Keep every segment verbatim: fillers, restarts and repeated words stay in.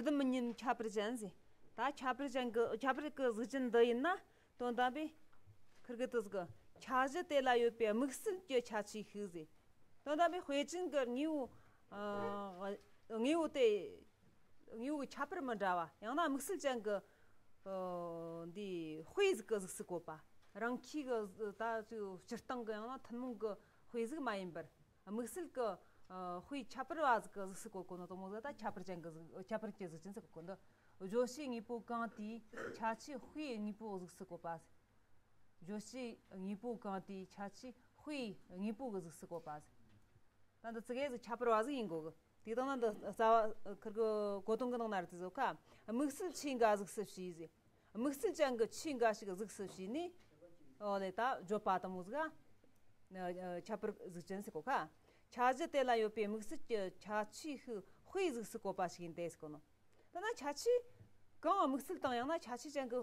དུ་མི་ཉན་ཁྱད་པར་ཅན་ཟེར། ད་ཁྱད་པར་ཅན་གྱི་ཁྱད་པར་གྱི་གཟུགས་ཅན་འདི་ཡིན་ན་དོན་དམ་པའི་ཁིར་གི་དུས་གི་ཁྱད་གཞི་དེ་ལ་ཡོད་པའི་དམིགས་བསལ་གྱི་ཁྱད་ཆོས་ཤིག་ཟེར། དོན་དམ་པའི་དཔེ་ཅན་གྱི་དངོས་པོ་ཨ་དངོས་པོ་དེ་དངོས་པོ་གི་ཁྱད་པར་མི་འདྲ་བ། ཡང་ན་དམིགས་བསལ་ཅན་གྱི་ཨ་འདི་དཔེ་ཟིག་གི་གཟུགས་སུ་བཀོད་པ། རང་ཁྱི་གི་ད་སྤྱིར་བཏང་གི་ཡང་ན་ཐུན་མོང་གི་དཔེ་ཟིག་མ་ཡིན་པར། དམིགས་བསལ་གྱི་ཨ་དཔེ་ཁྱད་པར་བ་ཟིག་གི་གཟུགས་སུ་བཀོད་གོ་ནོ་དང་མོ་ཟིག་ད་ཁྱད་པར་ཅན་གྱི་གཟུགས། ཁྱད་པར་གྱི་གཟུགས་ཅན་ཟེར་གོ་གོ་འདི། བརྗོད་བྱའི་དངོས་པོ་གང་དེའི་ཁྱད་ཆོས་དཔེའི་དངོས་པོའི་གཟུགས་སུ་བཀོད་པ། བརྗོད་བྱའི་དངོས་པོ་གང་དེའི་ཁྱད་ཆོས་དཔེའི་དངོས་པོ་གི་གཟུགས་སུ་བཀོད་པ། ད་འདི་ཙི་གེ་ཟིག་ཁྱད་པར་བ་ཟིག་ཡིན་གོ་གི། དེ་དང་ན་འདི་རྩ་བ་ཁིར་གི་གོ་དོན་གི་ནང་ན་རེད་དེ་ཟོ་ཁ། དམིགས་བསལ་ཆོས་འགའ་གཟུགས་སུ་བྱས་ཟེར། དམིགས་བསལ་ཅན་གྱི་ཆོས་འགའ་ཞིག་གཟུགས་སུ་བྱས་ནས། འོ་ལེ་ད་བརྗོད་པ་དང་མོ་ཟིག་ག་ཁྱད་པར་གཟུགས་ཅན་ཟེར་གོ་ཁ། ཁྱད་གཞི་དེ་ལ་ཡོད་པའི་དམིགས་བསལ་གྱི་ཁྱད་ཆོས་ཤིག་དཔེའི་གཟུགས་སུ་བཀོད་པ་ཞིག་ཡིན་ཏེ་ཟེར་གོ་ནོ། ད་ན་ཁྱད་ཆོས་གང་དམིགས་བསལ་དང་ཡང་ན་ཁྱད་ཆོས་ཅན་གྱི་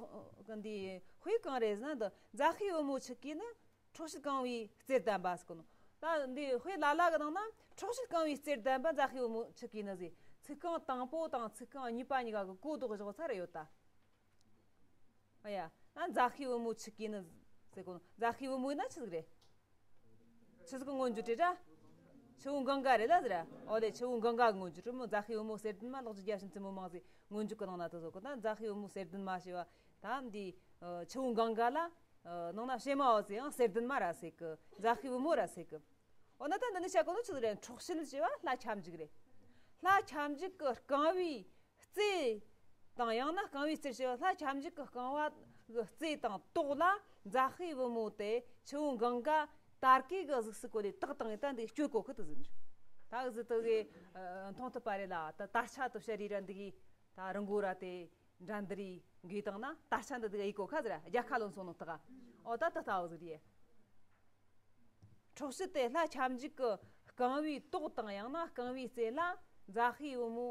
འདི་དཔེ་གང་རེད་ཟེར་ན། འདི་རྫ་ཤུལ་བུ་མོ་ཆུ་སྐྱེས་ནི་འཕྲོག་བྱེད་རྐང་བའི་རྩེར་ལྡན་པ་ཟེར་གོ་ནོ། ད་འདི་དཔེ་ལ་ལ་གི་ནང་ན་འཕྲོག་བྱེད་རྐང་བའི་རྩེར་ལྡན་པ་རྫ་ཤུལ་བུ་མོ་ཆུ་སྐྱེས་ནི་ཟེར། ཚིག་རྐང་དང་པོ་དང་ཚིག་རྐང་གཉིས་པ་གཉིས་ཀ་གི་གོ་ལྡོག་བཞག་ཚར་ཡོད་ད། ཨ་ཡ། ན་རྫ་ཤུལ་བུ་མོ་ཆུ་སྐྱེས་ནི་ཟེར་གོ་ནོ། རྫ་ཤུལ་བུ་མོ་ཡིན་ན་ཆི་ཟིག་རེད། ཆི་ཟིག་གི་མངོན་བརྗོད་རེད་ར། ཆུ་བོ་གངྒཱ་རེད་ལ་ཟེར་ར། ཨོ་ལེ་ཆུ་བོ་གངྒཱ་གི་མངོན་བརྗོད་རེད་མོ། རྫ་ཤུལ་བུ་མོ་གསེར་ལྡན་མ་ལོ་རྒྱུས་རྒྱ་ཆེན་བཙུན་མོ་མང་ཟེར་མངོན་བརྗོད་གི་ནང་ན་དུ་བཟོ་གི། ད་རྫ་ཤུལ་བུ་མོ་གསེར་ལྡན་མ་ཞེས་པ་ད་འདི་ཆུ་བོ་གངྒཱ་ལ་ནང་ན་བྱེ་མ་བ་ཟེར་ཡང་གསེར་ལྡན་མ་ར་ཟེར་གི། རྫ་ཤུལ་བུ་མོ་ར་ཟེར་གི། འོ་ན་ད་འདི་ནི་བཤད་གོ་ནོ་ཆི་ཟིག་རེད། འཕྲོག་བྱེད་ཞེས་པ་ལྷ་ཁྱབ་འཇུག་རེད། ལྷ་ཁྱབ་འཇུག་གི་རྐང་བའི་རྩེ་དང་ཡང་ན་རྐང་བའི་རྩེར་ཞེས་པ་ལྷ་ཁྱབ་འཇུག་གི་རྐང་བ་གི་རྩེ་དང་ཏོག་ལ་རྫ་ཤུལ་བུ་མོ་དེ་ཆུ་བོ་གངྒཱ་དར་གོས་གི་གཟུགས་སུ་བཀོད་ལས་བཏགས་བཏང་ངས་ད་འདི་སྤྱོད་གོ་གི་དུ་ཟིན། ད་གཟི་དུ་གི་མཐོང་ཐུབ་པ་རེད་ལ། ད་དར་ཆ་དུ་བཤད་རེས་ར་འདི་གི་ད་རང་མགོ་ར་དེ་འགྲན་བསྡུར་རེ་འགོས་བཏང་ན་དར་ཆ་འདི་འདི་ག་ཡིག་གོ་ཁ་ཟེར་ར་རྒྱལ་ཁ་ལོན་སོང་ནོ་ད་ག། ཨོ་ད་ད་ལྟ་བ་ཟིག་རེད། འཕྲོག་བྱེད་དེ་ལྷ་ཁྱབ་འཇུག་གི་རྐང་བའི་ཏོག་དང་ཡང་ན་རྐང་བའི་རྩེ་ལ་རྫ་ཤུལ་བུ་མོ་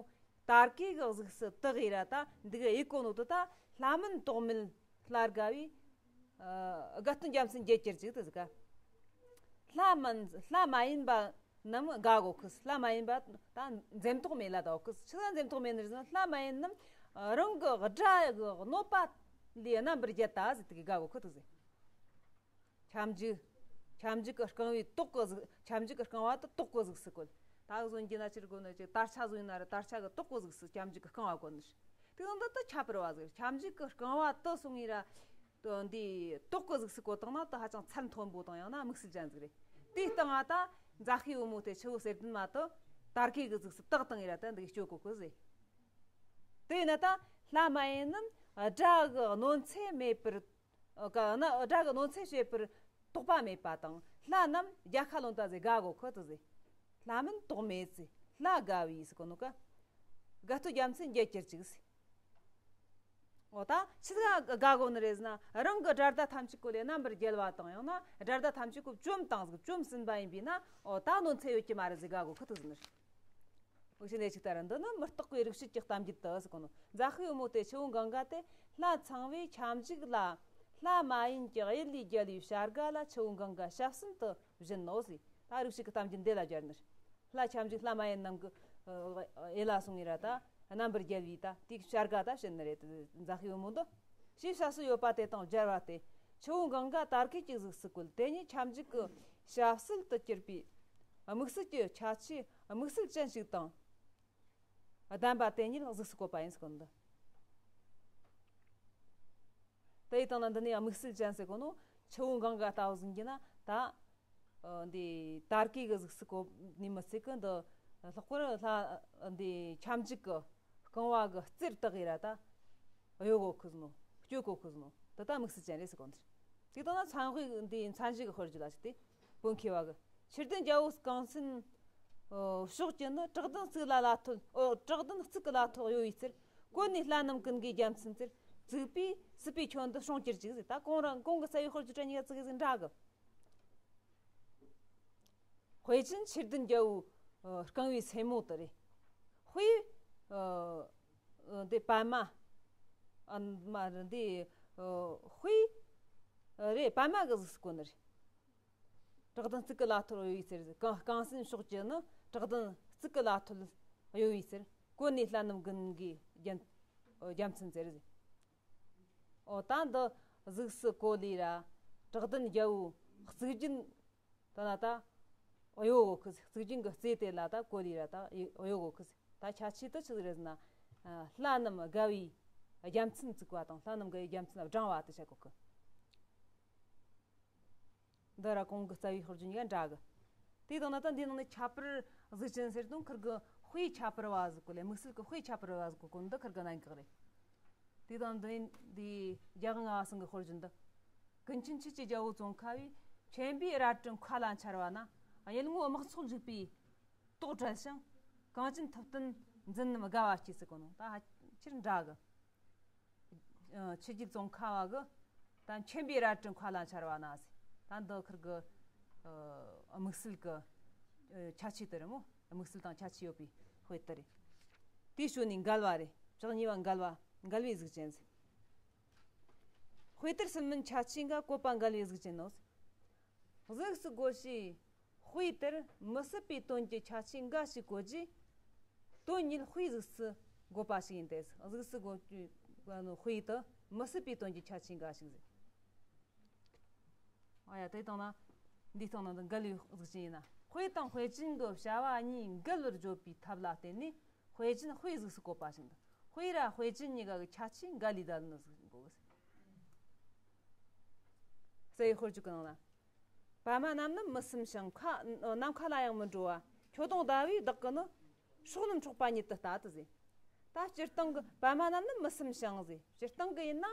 དར་གོས་གི་གཟུགས་སུ་བཏགས་ཡིན་ར། ད་འདི་གི་ཡིག་གོ་ནོ་དུ་ད་ལྷ་མིན་རྟོག་མེད་ལྷ་དགའ་བའི་ཨ་དགའ་སྟོན་རྒྱལ་མཚན་བརྒྱད་ཀྱི་རྒྱུད་དུ་ཟིག་ག། ལྷ་མིན་ལྷ་མ་ཡིན་པ་རྣམས་དགའ་གོ་ཁུ། ལྷ་མ་ཡིན་པ་ད་འཛེམ་དོགས་མེད་ལ་དགའ་གོ་ཁུ། ཆི་ལ་འཛེམ་དོགས་མེད་ནི་རེད་ཟེར་ན། ལྷ་མ་ཡིན་རྣམས་རང་གི་དགྲ་གི་གནོད་པ་ལས་རྣམ་པར་རྒྱལ་ད་ཟེར་དེ་གི་དགའ་གོ་ཁུ་དུ་ཟེར། ཁྱབ་འཇུག་ཁྱབ་འཇུག་གི་རྐང་བའི་ཏོག་གི་གཟུགས། ཁྱབ་འཇུག་གི་རྐང་བ་དུ་ཏོག་གི་གཟུགས་སུ་བཀོད། ད་གཟོད་ཀྱི་ན་ཕྱིར་དགོས་ནི་ཅིག་དར་ཆ་བཟོ་ཡིན་ན་ར་དར་ཆ་གི་ཏོག་གི་གཟུགས་སུ་ཁྱབ་འཇུག་གི་རྐང་བ་བཀོད་ནི། དེ་ཡང་འདི་ད་ཁྱད་པར་བ་ཟིག་ཁྱབ་འཇུག་གི་རྐང་བ་དུ་སོང་ངེ་ར། འདི་ཏོག་གི་གཟུགས་སུ་བཀོད་བཏང་ན་ད་ཧ་ཅང་ཚད་མཐོན་པོ་དང་ཡང་ན་དམིགས་བསལ་ཅན་ཟིག་རེད། དེའི་སྟེང་ང་ད་རྫ་ཤུལ་བུ་མོ་དེ་ཆུ་བོ་གསེར་ལྡན་མ་དུ་དར་གོས་གི་གཟུགས་སུ་བཏགས་བཏང་ངེ་ར་ད་འདི་གི་སྤྱོད་གོ་གི་ཟེར། དེས་ན་ད་ལྷ་མ་ཡིན་རྣམས་དགྲ་གི་གནོད་འཚེ་མེད་པར། ཨ་ག་ན་དགྲ་གི་གནོད་འཚེ་བྱེད་པར་དོགས་པ་མེད་པ་དང་། ལྷ་རྣམས་རྒྱལ་ཁ་ལོན་ད་ཟེར་དགའ་གོ་ཁོ་དུ་ཟེར། ལྷ་མིན་རྟོག་མེད་ཟེར། ལྷ་དགའ་བའི་ཟེར་གོ་ནོ་ཀ། དགའ་སྟོན་རྒྱལ་མཚན་བརྒྱད་ཀྱི་རྒྱུད་ཟེར། འོ་ད་ཆི་ཟིག་དགའ་གོ་ནི་རེད་ཟེར་ན། རང་གི་དགྲ་ཟླ་ཐམས་ཅད་ཀོ་ལས་རྣམ་པར་རྒྱལ་བ་དང་ཡང་ན་དགྲ་ཟླ་ཐམས་ཅད་ཀོ་བཅོམ་བཏང་ཟིག་བཅོམ་ཟིན་པ་ཡིན་པས་ན། འོ་ད་གནོད་འཚེ་ཡོད་ཀྱི་མ་རེད་ཟེར་དགའ་གོ་ཁོ་དུ་ཟེར་ནི་རེད། འུ་ཆོ་ནས་ཅིག་ལྟར་འདི་ནི་མི་རྟག་པའི་རིགས་བྱེད་ཀྱི་གཏམ་རྒྱུད་དུ་ཟེར་གོ་ནོ། རྫ་ཤུལ་བུ་མོ་དེ་ཆུ་བོ་གངྒཱ་དེ་ལྷ་ཚངས་པའི་ཁྱབ་འཇུག་ལ། ལྷ་མ་ཡིན་གྱི་གཡུལ་ལས་རྒྱལ་བའི་བྱ་དགའ་ལ་ཆུ་བོ་གངྒཱ་ཞབས་སེན་དུ་བྱིན་ནོ་ཟེར། ད་རིགས་བྱེད་ཀྱི་གཏམ་རྒྱུད་འདི་ལ་སྦྱར་ནི། ལྷ་ཁྱབ་འཇུག་ལྷ་མ་ཡིན་རྣམས་ཀྱི་ཨེ་ལ་སོང་ངེ་ར་ད་རྣམ་པར་རྒྱལ་བའི་ད་དེའི་བྱ་དགའ་ད་བྱིན་ནི་རེད། རྫ་ཤུལ་བུ་མོ་འདི་ཞེས་བྱ་སུ་ཡོད་པ་དེ་དང་སྦྱར་བ་སྟེ། ཆུ་བོ་གངྒཱ་དར་གོས་ཀྱི་གཟུགས་སུ་བཀོད། དེ་ཉིད་ཁྱབ་འཇུག་གི་ཞབས་སེན་དུ་གྱུར་པའི་དམིགས་བསལ་གྱི་ཁྱད་ཆོས་དམིགས་བསལ་ཅན་ཞིག་དང་། ལྡན་པ་དེ་ཉིད་གཟུགས་སུ་བཀོད་པ་ཡིན་ཟེར་གོ་ནོ། དེའི་སྟེང་ན་འདི་ནི་དམིགས་བསལ་ཅན་ཟེར་གོ་ནོ། ཆུ་བོ་གངྒཱ་ལྟ་བུ་ཟིན་གྱི་ན་ད། ཨ་འདི་དར་གོས་ཀྱི་གཟུགས་སུ་བཀོད་ནི་མི་ཚད་ཀི། འདི་ལྷག་པར་ལྷ་འདི་ཁྱབ་འཇུག་གི་རྐང་བ་གི་རྩེར་བཏགས་ཡིན་ར་ད། གཡོ་གོ་ཁུ་ཟེར་ནོ། སྤྱོད་གོ་ཁུ་ཟེར་ནོ། འདི་ད་དམིགས་བསལ་ཅན་རེད་ཟེར་གོ་ནོ། དེ་དང་ན་མཚན་དཔེ་འདི་མཚན་གཞི་གི་དཔེར་བརྗོད་ལ་ཞིག་སྟེ། བོད་མཁས་པ་གི། ཆུ་ལྡན་རྒྱལ་པོ་རྐང་སེན་ཕྱོགས་ཀྱི་ནི། བྲག་ལྡན་གཙུག་ལ་ལ་ཐོད། ཨོ། བྲག་ལྡན་གཙུག་གི་ལ་ཐོད་གཡོ་བའི་ཚུལ། བཀོད་ནས་ལྷ་རྣམས་ཀུན་གྱི་རྒྱལ་མཚན་རྩེར། བཙུགས་པས་སྲིད་པའི་ཁྱོན་དུ་སྲུང་གྱུར་ཅིག་ཟེར། ད་གོང་རང་གོང་གི་རྩ་བའི་དཔེར་བརྗོད་ར་གཉིས་ཀ་ཙི་གེ་ཟིག་འདྲ་གི། དཔེ་ཅན་ཆུ་ལྡན་རྒྱལ་པོ་རྐང་པའི་སེན་མོ་དེ་རེད། དཔེ་འདི་པདྨ། ཨ་མ་རེད་འདི། དཔེ་རེད། པདྨ་གི་གཟུགས་སུ་བཀོད་ནི་རེད། བྲག་ལྡན་གཙུག་གི་ལ་ཐོད་གཡོ་བའི་ཚུལ། རྐང་རྐང་སེན་ཕྱོགས་ཀྱི་ནི། བྲག་ལྡན་གཙུག་གི་ལ་ཐོད་གཡོ་བའི་ཚུལ། གོ་ནས་ལྷ་རྣམས་ཀུན་གྱི་རྒྱལ་རྒྱལ་མཚན་ཟེར་ཟེར། ཨོ་ད་འདི་གཟུགས་སུ་གོ་ལས་ར་བྲག་ལྡན་རྒྱལ་པོའི་གཙུག་རྒྱན། ད་ན་ད་གཡོ་གོ་ཁུ་ཟེར། གཙུག་རྒྱན་གྱི་རྩེ་དེ་ལ་ད་གོ་ལས་ར་ད་གཡོ་གོ་ཁུ་ཟེར། ད་ཁྱད་ཆོས་དེ་ཆི་ཟིག་རེད་ཟེར་ན། ལྷ་རྣམས་དགའ་བའི་རྒྱལ་མཚན་བཙུགས་པ་དང་། ལྷ་རྣམས་དགའ་བའི་རྒྱལ་མཚན་ལ་བགྲང་བ་དེ་བྱ་གོ་ཁུ། འདི་ར་གོང་གི་རྩ་བའི་དཔེར་བརྗོད་གཉིས་ཀ་འདྲ་གི། དེ་དང་ན་ད་འདི་ནང་ནས་ཁྱད་པར་གཟུགས་ཅན་ཟེར་དུས་ཁུར་གི་དཔེ་ཁྱད་པར་བ་ཟིག་གོ་ལས། དམིགས་བསལ་གི་དཔེ་ཁྱད་པར་བ་ཟིག་གོ་གོ་འདི་ཁུར་གི་གནད་འགག་རེད། དེ་དང་འདི་འདི་རྒྱལ་དབང་ལྔ་པ་ཚང་གི་དཔེར་བརྗོད་འདི། ཀུན་མཁྱེན་ཆོས་ཀྱི་རྒྱལ་པོ་ཙོང་ཁ་བས། མཁྱེན་པའི་རལ་གྲི་མཁའ་ལ་འཕྱར་བ་ན། གཡུལ་ངོའི་དམག་ཚོགས་འཇིགས་པའི་དོགས་བྲལ་ཞིང་། གངས་ཅན་ཐུབ་བསྟན་འཛིན་རྣམས་དགའ་བ་སྐྱེས་ཟེར་གོ་ནོ། ད་ཧ་ཆེར་འདྲ་གི། ཆོས་རྒྱལ་ཙོང་ཁ་བ་གི་ད་མཁྱེན་པའི་རལ་གྲི་མཁའ་ལ་འཕྱར་བ་ན་ཟེར། ད་འདི་ཁུར་གི་དམིགས་བསལ་གི་ཁྱད་ཆོས་དེ་རེད་མོ། དམིགས་བསལ་དང་ཁྱད་ཆོས་ཡོད་པའི་དཔེ་དེ་རེད། དེའི་ཞོར་ནས་འགལ་བ་རེད། བཞག་གཉིས་པ་འགལ་བ། འགལ་བའི་གཟུགས་ཅན་ཟེར། དཔེ་དེར་གསུམ་མིན་ཁྱད་ཆོས་འགའ། བཀོད་པ་འགལ་བའི་གཟུགས་ཅན་ནོ། གཟུགས་སུ་གོ་ཞེས་དཔེ་དེར་མི་སྲིད་པའི་དོན་གྱི་ཁྱད་ཆོས་འགའ་ཞིག་བཀོད་རྗེས། དོན་ཉིད་དཔེའི་གཟུགས་སུ་འགོད་པ་ཞིག་ཡིན་ཏེ། གཟུགས་སུ་གོ་རྒྱུ་དཔེ་དེ་མི་སྲིད་པའི་དོན་གྱི་ཁྱད་ཆོས་འགའ་ཞིག་ཟེར། ཨ་ཡ་དེ་དང་ན་འདི་དང་ན་འདི་འགལ་བའི་གཟུགས་ཅན་ཡིན་ན། དཔེ་དང་དཔེ་ཅན་གྱི་བྱ་བ་གཉིས་འགལ་བར་བརྗོད་པའི་ཐབས་ལ་བརྟེན་ནས་དཔེ་ཅན་དཔེའི་གཟུགས་སུ་བཀོད་པ་ཞིག་འདུག། དཔེ་ར་དཔེ་ཅན་གཉིས་ཀ་གི་ཁྱད་ཆོས་འགལ་ལས་བསྡད་ནི་ཟིག་གོ་གི་ཟེར། རྩ་བའི་དཔེར་བརྗོད་ཀྱི་ནང་ན། པདྨ་རྣམས་ནི་མི་སེམས་ཤིང་། ཁ་ནམ་མཁའ་ལ་ཡང་མི་འགྲོ་བ། ཁྱོད་གདོང་ཟླ་བས་བདག་གི་ནི། སྲོག་རྣམས་འཕྲོག་པ་ཉིད་དུ་ལྟ་དུ་ཟེར། ད་སྤྱིར་བཏང་གི་པདྨ་རྣམས་ནི་མི་སེམས་ཤིང་ཟེར། སྤྱིར་བཏང་གི་ཡིན་ན་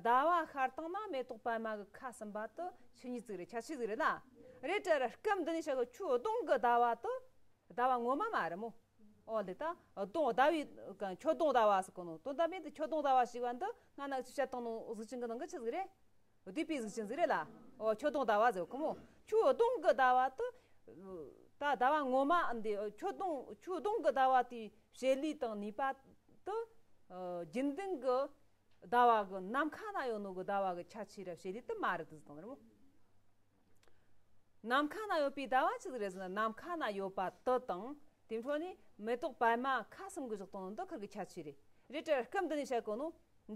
ཟླ་བ་ཤར་བཏང་ན་མེ་ཏོག་པདྨ་གི་ཁ་ཟུམ་པ་དེ་ཆོས་ཉིད་ཟིག་རེད། ཁྱད་ཆོས་ཟིག་རེད་ལ། རེད་དྲ་ར་སྐབས་འདི་ནས་བཤད་གི་ཁྱོད་གདོང་གི་ཟླ་བ་དེ་ཟླ་བ་ངོ་མ་མ་རེད་མོ། ཨོ་ལེ་ད་གདོང་ཟླ་བའི་ཁྱོད་གདོང་ཟླ་བ་ཟེར་གོ་ནོ། དོན་དམ་པའི་དེ་ཁྱོད་གདོང་ཟླ་བ་ཞིག་བ་འདི་སྔ་ན་ཅི་བཤད་བཏང་ནོ་གཟུགས་ཅན་གི་ནང་གི་ཆི་ཟིག་རེད། བསྡུས་པའི་གཟུགས་ཅན་ཟིག་རེད་ལ། ཨོ་ཁྱོད་གདོང་ཟླ་བ་ཟེར་གོ་མོ། ཁྱོད་གདོང་གི་ཟླ་བ་དེ། ད་ཟླ་བ་ངོ་མ་འདི་ཁྱོད་གདོང་ཁྱོད་གདོང་གི་ཟླ་བ་དེའི་བྱེད་ལས་དང་ནུས་པ་དེ། རྒྱུན་ལྡན་གི་ཟླ་བ་གི་ནམ་མཁའ་ན་ཡོད་ནོ་གི་ཟླ་བ་གི་ཁྱད་ཆོས་ར་བྱེད་ལས་དེ་མ་རེད་དུ་ཟེར་བཏང་རེད་མོ། ནམ་མཁའ་ན་ཡོད་པའི་ཟླ་བ་ཆི་ཟིག་རེད་ཟེར་ན། ནམ་མཁའ་ན་ཡོད་པ་དེ་དང་དེ་འཕྲོ་ནས་མེ་ཏོག་པདྨ་ཁ་ཟུམ་གི་བཞག་བཏང་ནོ་འདི་ཁུར་གི་ཁྱད་ཆོས་རེད། རེད་དྲ་སྐབས་འདི་ནས་བཤད་གོ་ནོ་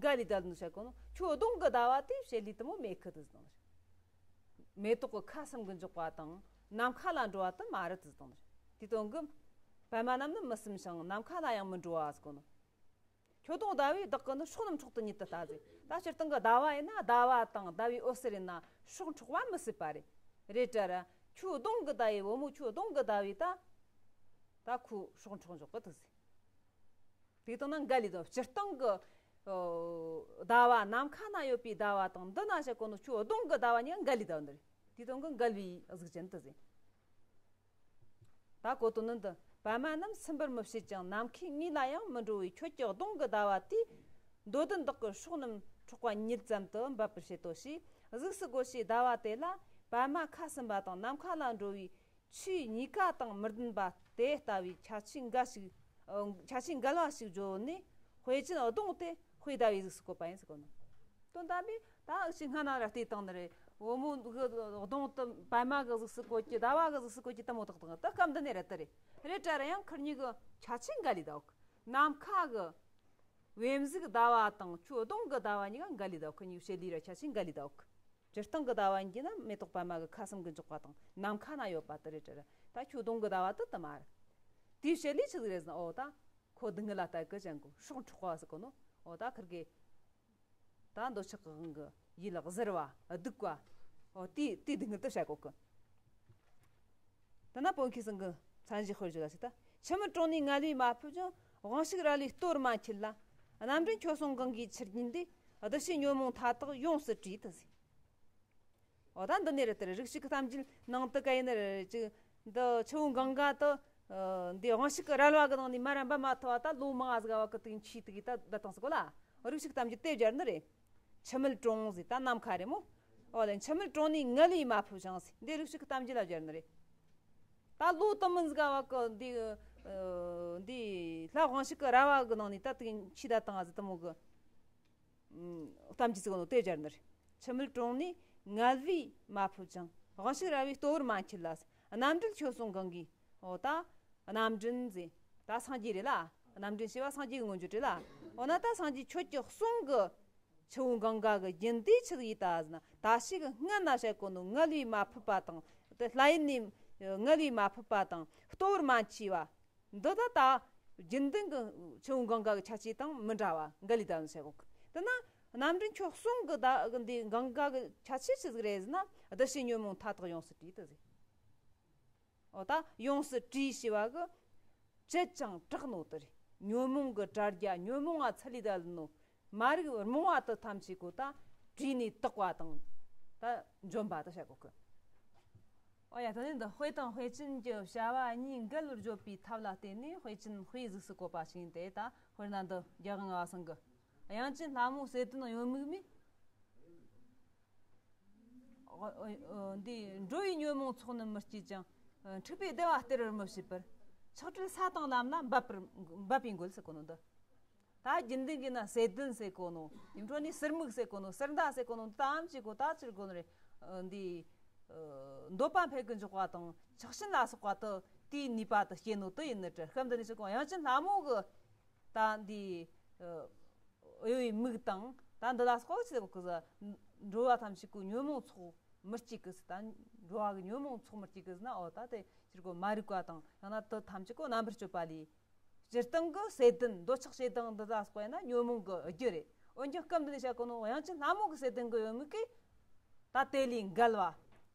འགལ་ལས་བསྡད་ནོ་བཤད་གོ་ནོ། ཁྱོད་གདོང་གི་ཟླ་བ་དེ་བྱེད་ལས་དེ་མོ་མེད་ཁི་དུ་ཟེར་བཏང་རེད། མེ་ཏོག་གི་ཁ་ཟུམ་གི་འཇོག་པ་དང་ནམ་མཁའ་ལ་འགྲོ་བ་དེ་མ་རེད་དུ་ཟེར་བཏང་རེད། དེ་དོན་གི་པདྨ་རྣམས་ནི་མི་སེམས་ཤིང་། ནམ་མཁའ་ལ་ཡང་མི་འགྲོ་བ་ཟེར་གོ་ནོ། ཁྱོད་གདོང་ཟླ་བས་བདག་གི་ནི། སྲོག་རྣམས་འཕྲོག་ཏུ་ཉིད་དུ་ལྟ་ཟེར། ད་སྤྱིར་བཏང་གི་ཟླ་བ་ཡིན་ན་ཟླ་བ་དང་ཟླ་བའི་འོད་ཟེར་ཡིན་ན་སྲོག་འཕྲོག་པ་མི་སྲིད་པ་རེད། རེད་དྲ་ར་ཁྱོད་གདོང་གི་ཟླ་བའི་བུ་མོ་ཁྱོད་གདོང་གི་ཟླ་བས་ད་ད་ཁོའི་སྲོག་འཕྲོག་འཇོག་གི་འདུག་ཟེར། དེ་དང་ན་འགལ་ལས་དང་། སྤྱིར་བཏང་གི་ཟླ་བ་ནམ་མཁའ་ན་ཡོད་པའི་ཟླ་བ་དང་འདི་ན་བཤད་གོ་ནོ་ཁྱོད་གདོང་གི་ཟླ་བ་གཉིས་ཀ་འགལ་ལས་བསྡད་ནི་རེད། དེ་དོན་གི་འགལ་བའི་གཟུགས་ཅན་དུ་ཟེར། ད་གོ་དོན་ནི་འདི། པདྨ་རྣམས་ཚིམ་པར་མི་བྱེད་ཅིང་། ནམ་མཁའི་ངོས་ལ་ཡང་མི་འགྲོ་བའི་ཁྱོད་ཀྱི་གདོང་གི་ཟླ་བ་དེས། འདོད་ལྡན་བདག་གི་སྲོག་རྣམས་འཕྲོག་པ་ཉིད་ཙམ་དུ་འབད་པར་བྱེད་དོ་ཞེས། གཟུགས་སུ་གོ་ཞེས་ཟླ་བ་དེ་ལ་པདྨ་ཁ་ཟུམ་པ་དང་ནམ་མཁའ་ལ་འགྲོ་བའི་ཆོས་གཉིས་ཀ་དང་མི་ལྡན་པ་དེ་ལྟ་བུའི་ཁྱད་ཆོས་འགའ་ཞིག་ཁྱད་ཆོས་འགལ་བ་ཞིག་བརྗོད་ནས་དཔེ་ཅན་གདོང་དེ་དཔེ་ཟླ་བའི་གཟུགས་སུ་བཀོད་པ་ཡིན་ཟེར་གོ་ནོ། དོན་དམ་པའི་ད་འུ་ཆོས་སྔ་ན་ར་བལྟས་བཏང་ནི་རེད། བུ་མོ་གི་གདོང་དུ་པདྨ་གི་གཟུགས་སུ་བཀོད་ཀྱི་ཟླ་བ་གི་གཟུགས་སུ་བཀོད་ཀྱི་དེ་མོ་དག་དང་ད་སྐབས་འདི་ནས་རེད་དེ་རེད། རེད་དྲ་ར་ཡང་ཁུར་གཉིས་གི་ཁྱད་ཆོས་འགལ་ལས་བསྡད་ཡོད་གི། ནམ་མཁའ་གི་བེམ་གཟུགས་ཟླ་བ་དང་ཁྱོད་གདོང་གི་ཟླ་བ་གཉིས་ཀ་འགལ་ལས་བསྡད་ཡོད་གི། ཁུར་གཉིས་བྱེད་ལས་ར་ཁྱད་ཆོས་འགལ་ལས་བསྡད་ཡོད་གི། སྤྱིར་བཏང་གི་ཟླ་བ་གཉིས་ཀྱི་ན་མེ་ཏོག་པདྨ་གི་ཁ་ཟུམ་གི་འཇོག་པ་དང་ནམ་མཁའ་ན་ཡོད་པ་དེ་རེད་དྲ་ར། ད་ཁྱོད་གདོང་གི་ཟླ་བ་དེ་དེ་མ་རེད། དེའི་བྱེད་ལས་ཆི་ཟིག་རེད་ཟེར་ན། ཨོ་ད་ཁོ་སྡུག་བསྔལ་ལ་ལྟ་གི་ཅན་གོ་སྲོག་འཕྲོག་པ་ཟེར་གོ་ནོ། ཨོ་ད་ཁུར་གི་ད་འདོད་ཆགས་ཀྱི་དབང་གིས་ཡིད་ལ་གཟིར་བ་སྡུག་པ། ཨོ་དེ་དེ་སྡུག་བསྔལ་དུ་བྱ་གོ་གི། ད་ན་བོད་མཁས་ཚང་གི་མཚན་གཞི་དཔེར་བརྗོད་ལ་ཞིག་ད། འཆི་མེད་གྲོང་ནས་ངལ་བས་མ་ཕོབ་ཀྱང་། དབང་ཕྱུག་རལ་བའི་ལྟོ་བར་མ་འཁྱིལ་ལ། རྣམ་འདྲེན་ཁྱོད་སོང་གང་གིས་ཆུར་ཉིལ་ཏེ། བདུད་བཞིའི་ཉོན་མོངས་མཐའ་དག་ཡོངས་སུ་བྲིས་ཏེ་ཟེར། འོ་ད་འདི་ནས་རེད་དེ་རེད། རིགས་ཤིག་གི་གཏམ་རྒྱུད་ནང་དུ་ག་ཡིན་ནི་རེད་ཅིག་འདི་ཆུ་བོ་གངྒཱ་དུ། འདི་དབང་ཕྱུག་གི་རལ་བ་གི་ནང་ནས་མར་ར་འབབ་མ་ཐུབ་པ་ད་ལོ་མང་ཟིག་བ་གི་དུས་འཁྱིལ་དུ་གི་ད་ད་བཏང་ཟིག་གོ་ལ། རིགས་ཤིག་གི་གཏམ་རྒྱུད་དེ་སྦྱར་ནི་རེད། འཆི་མེད་གྲོང་ཟེར་ད་ནམ་མཁའ་རེད་མོ། འོ་ལེ་འཆི་མེད་གྲོང་ནས་ངལ་བས་མ་ཕོབ་ཅིང་ཟེར་འདི་རིགས་ཤིག་གི་གཏམ་རྒྱུད་ལ་སྦྱར་ནི་རེད། ད་ལོ་དུ་མིན་ཟིག་བ་གི་འདི་འདི་ལྷ་དབང་ཕྱུག་གི་རལ་བ་གི་ནང་ནས་ད་དུས་འཁྱིལ་ད་བཏང་ཟིག་དུ་མོ་གི་གཏམ་རྒྱུད་ཟིག་ནོ་དེ་སྦྱར་ནི་རེད། འཆི་མེད་གྲོང་ནས་ངལ་བས་མ་ཕོབ་ཅིང་། དབང་ཕྱུག་རལ་བའི་ལྟོ་བར་མ་འཁྱིལ་ལ། རྣམ་འདྲེན་ཁྱོད་སོང་གང་གིས། འོ་ད་རྣམ་འདྲེན་ཟེར་ད་སངས་རྒྱས་རེད་ལ། རྣམ་འདྲེན་བྱས་པ་སངས་རྒྱས་ཀྱི་མངོན་བརྗོད་རེད་ལ། འོ་ན་ད་སངས་རྒྱས་ཁྱོད་ཀྱི་གསུང་གི་ཆུ་བོ་གངྒཱ་གི་རྒྱུན་དེ་ཆི་ཟིག་ཡིན་ད་ཟེར་ན། ད་ཞིག་སྔ་ན་བཤད་གོ་ནོ་ངལ་བས་མ་ཕོད་པ་དང་། དེ་ལྷ་ཡུལ་ནས་ངལ་བས་མ་ཕོད་པ་དང་། ལྟོ་བར་མ་མཆིས་པ། འདི་ད་ད་རྒྱུན་ལྡན་གྱི་ཆུ་བོ་གངྒཱ་གི་ཁྱད་ཆོས་དང་མི་འདྲ་བ་འགལ་ལི་ད་ཟེར་གོ་གི། དེ་ན་རྣམ་འདྲེན་ཁྱོད་གསུང་གི་ད་འདི་གངྒཱ་གི་ཁྱད་ཆོས་ཆི་ཟིག་རེད་ཟེར་ན། བདུད་བཞིའི་ཉོན་མོངས་མཐའ་དག་ཡོངས་སུ་བྲིས་ཏེ་ཟེར། འོ་ད་ཡོངས་སུ་བྲིས་ཞེས་པ་གི་བཅད་ཅིང་དྲག་ནོ་དེ་རེད། ཉོན་མོངས་གི་དྲ་རྒྱ་ཉོན་མོངས་ང་ཚུལ་ལས་ད་ལུ་ནོ། མ་རིག་རྨོངས་པ་དེ་ཐམས་ཅད་གོ་ད་བྲིས་ནས་དག་པ་དང་ད་འཇོམས་པ་དེ་བྱ་གོ་གི། ཨོ་ཡ། ད་ནི་འདི་དཔེ་དང་དཔེ་ཅན་གྱི་བྱ་བ་གཉིས་འགལ་བར་བརྗོད་པའི་ཐབས་ལ་བརྟེན་ནས་དཔེ་ཅན་དཔེའི་གཟུགས་སུ་བཀོད་པ་ཞིག་ཡིན་ཏེ། ད་དཔེར་ན་འདི་རྒྱལ་དབང་ལྔ་པ་ཚང་གི། དབྱངས་ཅན་ལྷ་མོ་གསེར་ལྡན་གཡོ་མིག་མས། འདི་འགྲོ་བའི་ཉོན་མོངས་ཚོགས་ནི་མི་སྐྱེད་ཅིང་། འཁྲིག་པའི་བདེ་བ་སྟེར་བར་མི་བྱེད་པར། ཆགས་བྲལ་ས་དང་ལམ་ལ་འབབ་པར་འབབ་པའི་མགོན་ཟེར་གོ་ནོ་འདི། ད་རྒྱུན་ལྡན་གྱི་ན་གསེར་ལྡན་ཟེར་གོ་ནོ། དེ་འཕྲོ་ནས་གསེར་མིག་ཟེར་གོ་ནོ། གསེར་མདའ་ཟེར་གོ་ནོ། ད་ཨམ་ཅིག་གོ་ད་ཅིར་གོ་ནོ་རེད། འདི་འདོད་པ་འཕེལ་གི་འཇོག་པ་དང་ཆགས་ཞེན་ལ་སོགས་པ་དུ་དེའི་ནུས་པ་དུ་སྐྱེད་ནོ་དུ་ཡིན་ནི་དྲི། སྐབས་འདི་ནས་ཅི་གོ་དབྱངས་ཅན་ལྷ་མོ་གི་ད་འདི་གཡོ་བའི་མིག་དང་། ད་འདི་ལ་སོགས་ཆི་ཟེར་གོ་གི་ཟེར། འགྲོ་བ་ཐམས་ཅད་གོ་ཉོན་མོངས་ཚོགས་མི་སྐྱེད་གི་ཟེར། ད་འགྲོ་བ་གི་ཉོན་མོངས་ཚོགས་མི་སྐྱེད་གི་ཟེར་ན། འོ་ད་དེ་ཕྱིར་གོ་མ་རིག་པ་དང་ཡང་ན་དུ་ཐམས་ཅད་གོ་རྣམ་པར་དཔྱོད་པ་ལས། སྤྱིར་བཏང་གི་གསེར་ལྡན་འདོད་ཆགས་ཞེ་སྡང་འདི་ལ་སོགས་པ་ཡིན་ན་ཉོན་མོངས་གི་རྒྱུ་རེད། འོན་ཀྱང་སྐབས་འདི་ནས་བཤད་གོ་ནོ་དབྱངས་ཅན་ལྷ་མོ་གི་གསེར་ལྡན་གི་གཡོ་མིག་གིས་ད་དེ་ལས་འགལ་བ།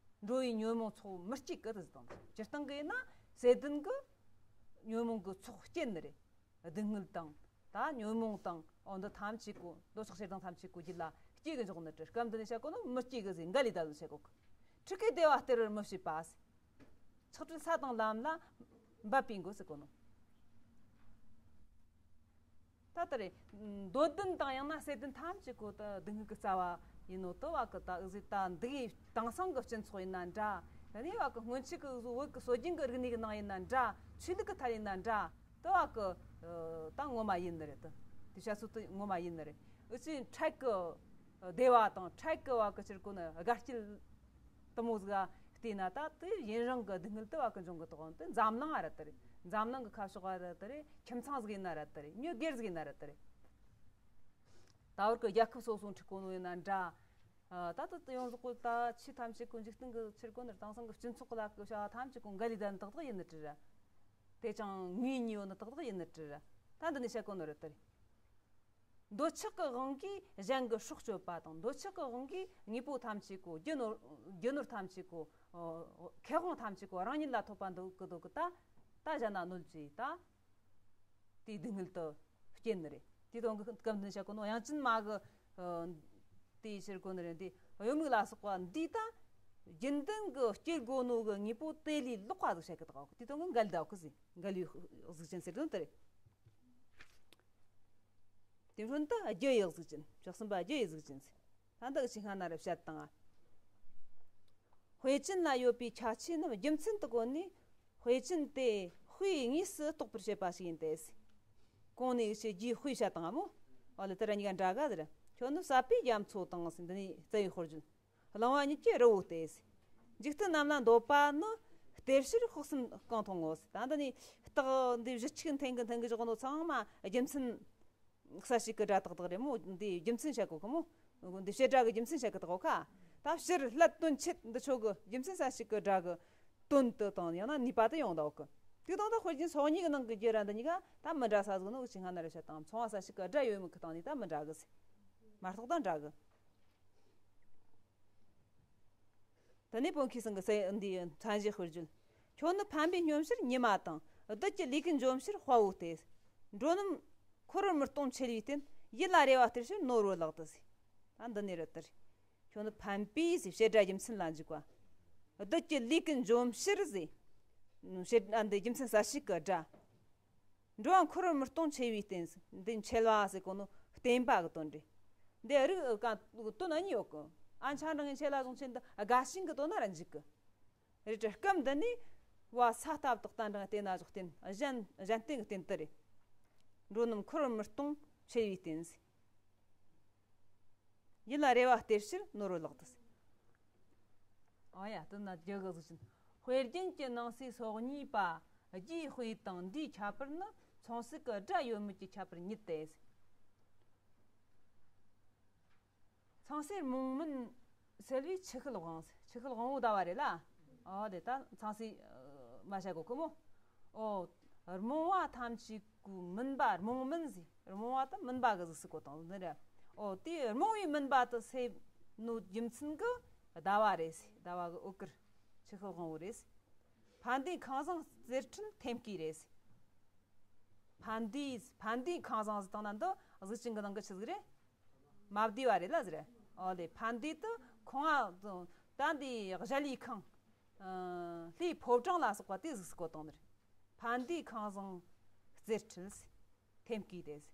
འགྲོ་བའི་ཉོན་མོངས་ཚོགས་མི་སྐྱེད་གི་དུ་ཟེར་དང་། སྤྱིར་བཏང་གི་ཡིན་ན་གསེར་ལྡན་གི་ཉོན་མོངས་གི་ཚོགས་སྐྱེད་ནི་རེད། སྡུག་བསྔལ་དང་ད་ཉོན་མོངས་དང་། འོ་འདི་ཐམས་ཅད་གོ་འདོད་ཆགས་ཞེ་སྡང་ཐམས་ཅད་གོ་རྒྱུད་ལ་སྐྱེད་གི་འཇོག་ནི་དྲི། སྐབས་འདི་ནས་བཤད་གོ་ནོ་མི་སྐྱེད་གི་ཟེར། འགལ་ལི་ད་ཟེར་བཤད་གོ་གི། འཁྲིག་པའི་བདེ་བ་སྟེར་བར་མི་བྱེད་པ་ཟེར། ཆགས་བྲལ་ས་དང་ལམ་ལ་འབབ་པའི་མགོན་ཟེར་གོ་ནོ། ད་ལྟ་རེད། འདོད་ལྡན་དང་ཡང་ན་གསེར་ལྡན་ཐམས་ཅད་གོ་ད་སྡུག་བསྔལ་གི་རྩ་བ་ཡིན་ནོ་དུ་བ་གི་ད་འུ་ཟིག་ད་འདི་གི་དེང་སང་གི་སྤྱི་ཚོགས་ཡིན་ན་འདྲ། ད་ནི་བ་གི་སྔོན་ཆད་གི་འུ་ཟིག་བོད་གི་སྲོལ་རྒྱུན་གི་རིག་གནས་གི་ནང་ཡིན་ན་འདྲ། ཆོས་ལུགས་གི་ཐད་ཡིན་ན་འདྲ། དུ་བ་གི་ད་ངོ་མ་ཡིན་ནི་རེད། ད་དེ་བཤད་ཚུལ་དུ་ངོ་མ་ཡིན་ནི་རེད། འུ་ཚོའི་འཕྲལ་གི་བདེ་བ་དང་འཕྲལ་གི་བ་གི་ཕྱིར་གོ་ནི་དགའ་སྐྱིད་དུ་མོ་ཟིག་བལྟས་ན། ད་དེ་ཡུན་རིང་གི་སྡུག་བསྔལ་དུ་བ་གི་འབྱུང་གི་དོགས་དེ་འཛམ་གླིང་ཨ་ར་དེ་རེད། འཛམ་གླིང་གི་ཁ་ཕྱོགས་ཨ་ར་དེ་རེད། ཁྱིམ་ཚང་ཟིག་ཡིན་ན་ར་དེ་རེད། མྱི་སྒེར་ཟིག་ཡིན་ན་ར་དེ་རེད། ད་བར་གི་རྒྱལ་ཁབ་སོ་སོ་འཁྲུག་གོ་ནོ་ཡིན་ན་འདྲ། ད་ད་ད་ཡོངས་རྫོགས་གོ་ད་ཆོས་ཐམས་ཅད་གོ་འཇིག་རྟེན་གི་ཕྱིར་གོ་ནི་དེང་སང་གི་སྤྱི་ཚོགས་གི་ལ་གི་བྱ་བ་ཐམས་ཅད་གོ་འགལ་ལི་ད་ནི་དག་དག་ཡིན་ནི་དྲི་ར། དེ་ཅང་ངོས་གཉིས་ཡོད་ནི་དག་དག་ཡིན་ནི་དྲི་ར། ད་འདི་ནས་བཤད་གོ་ནི་རེད་དེ་རེད། འདོད་ཆགས་ཀྱི་དབང་གིས་གཞན་གྱི་སྲོག་གཅོད་པ་དང་། འདོད་ཆགས་ཀྱི་དབང་གིས་དངོས་པོ་ཐམས་ཅད་གོ་རྒྱུ་ནོར་རྒྱུ་ནོར་ཐམས་ཅད་གོ་ཁེ་དབང་ཐམས་ཅད་གོ་རང་ཉིད་ལ་ཐོབ་པ་འདོད་གི་འདོད་གི་ད་ད་གཞན་ན་གནོད་བྱས་ད་དེའི་སྡུག་བསྔལ་དུ་སྐྱེ་ནི་རེད། དེ་དང་གི་སྐབས་འདི་བཤད་གོ་ནོ་དབྱངས་ཅན་མ་གི་དེའི་ཕྱིར་གོ་ནི་རེད། འདི་གཡོ་མིག་ལ་སོགས་པ་འདི་ད་རྒྱུན་ལྡན་གི་སྐྱེ་དགོས་ནོ་གི་དངོས་པོ་དེ་ལས་ལོག་པ་ཟིག་བཤད་གི་ད་གོ་དེ་དང་གི་འགལ་ད་གི་ཟིག་འགལ་བའི་གཟུགས་ཅན་ཟེར་དོན་དེ་རེད། དེ་འཕྲོ་ད་རྒྱུ་ཡི་གཟུགས་ཅན། བཅུ་གསུམ་པ་རྒྱུ་ཡི་གཟུགས་ཅན་ཟེར། ད་འདི་ཅི་སྔ་ན་རེ་བཤད་དང་། དཔེ་ཅན་ལ་ཡོད་པའི་ཁྱད་ཆོས་རྣམས་རྒྱུ་མཚན་དུ་བཀོད་ནས། དཔེ་ཅན་དེ་དཔེའི་དངོས་སུ་རྟོགས་པར་བྱེད་པ་ཞིག་ཡིན་ཏེ། གོང་ནས་ཞེས་རྒྱུའི་དཔེ་བཤད་དང་མོ། ཨོ་ལེ་དེ་ར་གཉིས་ཀ་འདྲ་ག་ཟེར། ཁྱོད་ནི་ཟབ་པའི་རྒྱ་མཚོ་དང་ཟེར། འདི་ནི་རྩ་བའི་དཔེར་བརྗོད། གླང་བ་གཉིས་ཀྱི་རི་བོ་སྟེ། འཇིག་རྟེན་རྣམས་ལ་འདོད་པ་ནི། སྟེར་ཕྱིར་དཔག་བསམ་གང་མཐོང་ངོ་། ད་འདི་ནི་རྟགས་འདི་བཞི་གཅིག་འཐེན་གི་འཐེན་གི་བཞག་ནོ་ཚང་མ་རྒྱུ་མཚན་གསལ་བྱེད་ཀྱི་སྒྲ་ཏག་ཏག་རེད་མོ། འདི་རྒྱུ་མཚན་བཤད་གོ་གི་མོ། འདི་བྱེད་སྒྲ་གི་རྒྱུ་མཚན་བཤད་གི་ཏག་གོ་ཁ། ད་ཕྱིར་སླད་དོན་ཆེད་འདི་ཆོ་གི་རྒྱུ་མཚན་གསལ་བྱེད་ཀྱི་སྒྲ་གི་དོན་དུ་དང་ཡང་ན་ནུས་པ་དུ་ཡོང་ད་གོ་གི། དེ་དང་ད་དཔེར་བརྗོད་སོ་གཉིས་ཀྱི་ནང་གི་རྒྱུ་ར་འདི་གཉིས་ཀ་ད་མི་འདྲ་ས་ཟིག་ནོ་ཅི་སྔ་ན་རེ་བཤད་དང་མཚུངས་པ་གསལ་བྱེད་ཀྱི་སྒྲ་ཡོད་མེད་ཀྱི་སྟེང་ནས་ད་མི་འདྲ་གི་ཟེར། མ་གཏོགས་ད་འདྲ་གི། དེ་ནས་བོད་མཁས་ཚང་གི་སེ་འདིའི་མཚན་གཞི་དཔེར་བརྗོད། ཁྱོད་ནི་ཕན་པའི་སྙོམས་ཕྱིར་ཉི་མ་དང་། བདུད་ཀྱི་ལུས་ཀུན་འཇོམས་ཕྱིར་དཔའ་བོ་སྟེ། འགྲོ་རྣམས་འཁོར་བར་མི་ལྟུང་འཆི་བའི་རྟེན། ཡིད་ལ་རེ་བ་སྟེར་ཕྱིར་ནོར་བུ་ལག་ཏུ་ཟེར། ད་འདི་ནས་རེད་དེ། ཁྱོད་ནི་ཕན་པའི་ཟེར་བྱེད་སྒྲ་རྒྱུ་མཚན་ལ་འཇུག་པ། བདུད་ཀྱི་ལུས་ཀུན་འཇོམས་ཕྱིར་ཟེར། བྱེད་ཨ་འདི་རྒྱུ་མཚན་གསལ་བྱེད་ཀྱི་སྒྲ། འགྲོ་བ་འཁོར་བར་མི་ལྟུང་འཆི་བའི་རྟེན་ཟེར། འདི་འཆི་བ་ཟེར་གོ་ནོ་བརྟེན་པ་གི་དོན་རེད། འདི་རིགས་ཀ་དོན་གཉིས་ཡོད་གི། ཨ་ཆ་འདྲ་ངའི་འཆི་ལ་སོང་ཆེན་འདི་དགའ་ཞེན་གི་དོན་ན་ར་འཇུག་གི། རེད་དྲ། སྐབས་འདི་ནི་བ་ས་སྟབས་དག་ལྟ་འདྲ་བལྟས་ན་ཞོག་རྟེན་གཞན་གཞན་རྟེན་གི་རྟེན་དུ་རེད། འགྲོ་རྣམས་འཁོར་བར་མི་ལྟུང་འཆི་བའི་རྟེན་ཟེར། ཡིད་ལ་རེ་བ་སྟེར་ཕྱིར་ནོར་བུ་ལག་ཏུ་ཟེར། ཨ་ཡ་དེ་ན་རྒྱུ་གི་གཟུགས་ཅན། དཔེ་རྒྱན་གྱི་ནང་གསེས་སོ་གཉིས་པ་རྒྱུའི་དཔེ་དང་འདིའི་ཁྱད་པར་ནི་ མཚུངས་གསལ་གྱི་སྒྲ་ཡོད་མེད་ཀྱི་ཁྱད་པར་གཉིས་ཏེ། མཚུངས་གསལ་རྨོངས་མུན་སེལ་བའི་ཆུ་ཤེལ་དབང་། ཆུ་ཤེལ་དབང་པོ་ཟླ་བ་རེད་ལ། ཨོ་དེ་ད་མཚུངས་གསལ་མ་བྱ་གོ་ཀི་མོ། ཨོ། རྨོངས་པ་ཐམས་ཅད་ཀྱི་མུན་པ་རྨོངས་མུན་ཟེར། རྨོངས་པ་དང་མུན་པ་གི་གཟུགས་སུ་བཀོད་དང་ཟེར་རེད། ཨོ་དེ་རྨོངས་པའི་མུན་པ་དེ་སེལ་ནོ་རྒྱུ་མཚན་གྱི་ཟླ་བ་རེད་ཟེར། ཟླ་བ་གི་འོད་དཀར་ཆུ་ཤེལ་དབང་པོ་རེད་ཟེར། ཕན་བདེའི་ཁང་བཟང་རྩེར་འཁྲིད་ཐེམ་སྐས་རེད་ཟེར། ཕན་བདེའི་ཕན་བདེའི་ཁང་བཟང་ཟེར་དང་ན་འདི་གཟུགས་ཅན་གྱི་ནང་གི་ཆི་ཟིག་རེད། མ་བདེ་བ་རེད་ལ་ཟེར། ཨོ་ལེ་ཕན་བདེ་དུ་ཁང་བ་ད་འདི་གཞལ་ཡས་ཁང་། ལྷའི་ཕོ་བྲང་ལ་སོགས་པ་དེ་གཟུགས་སུ་བཀོད་དང་ནི། ཕན་བདེའི་ཁང་བཟང་རྩེར་འཁྲིད་ཟེར། ཐེམ་སྐས་དེ་ཟེར།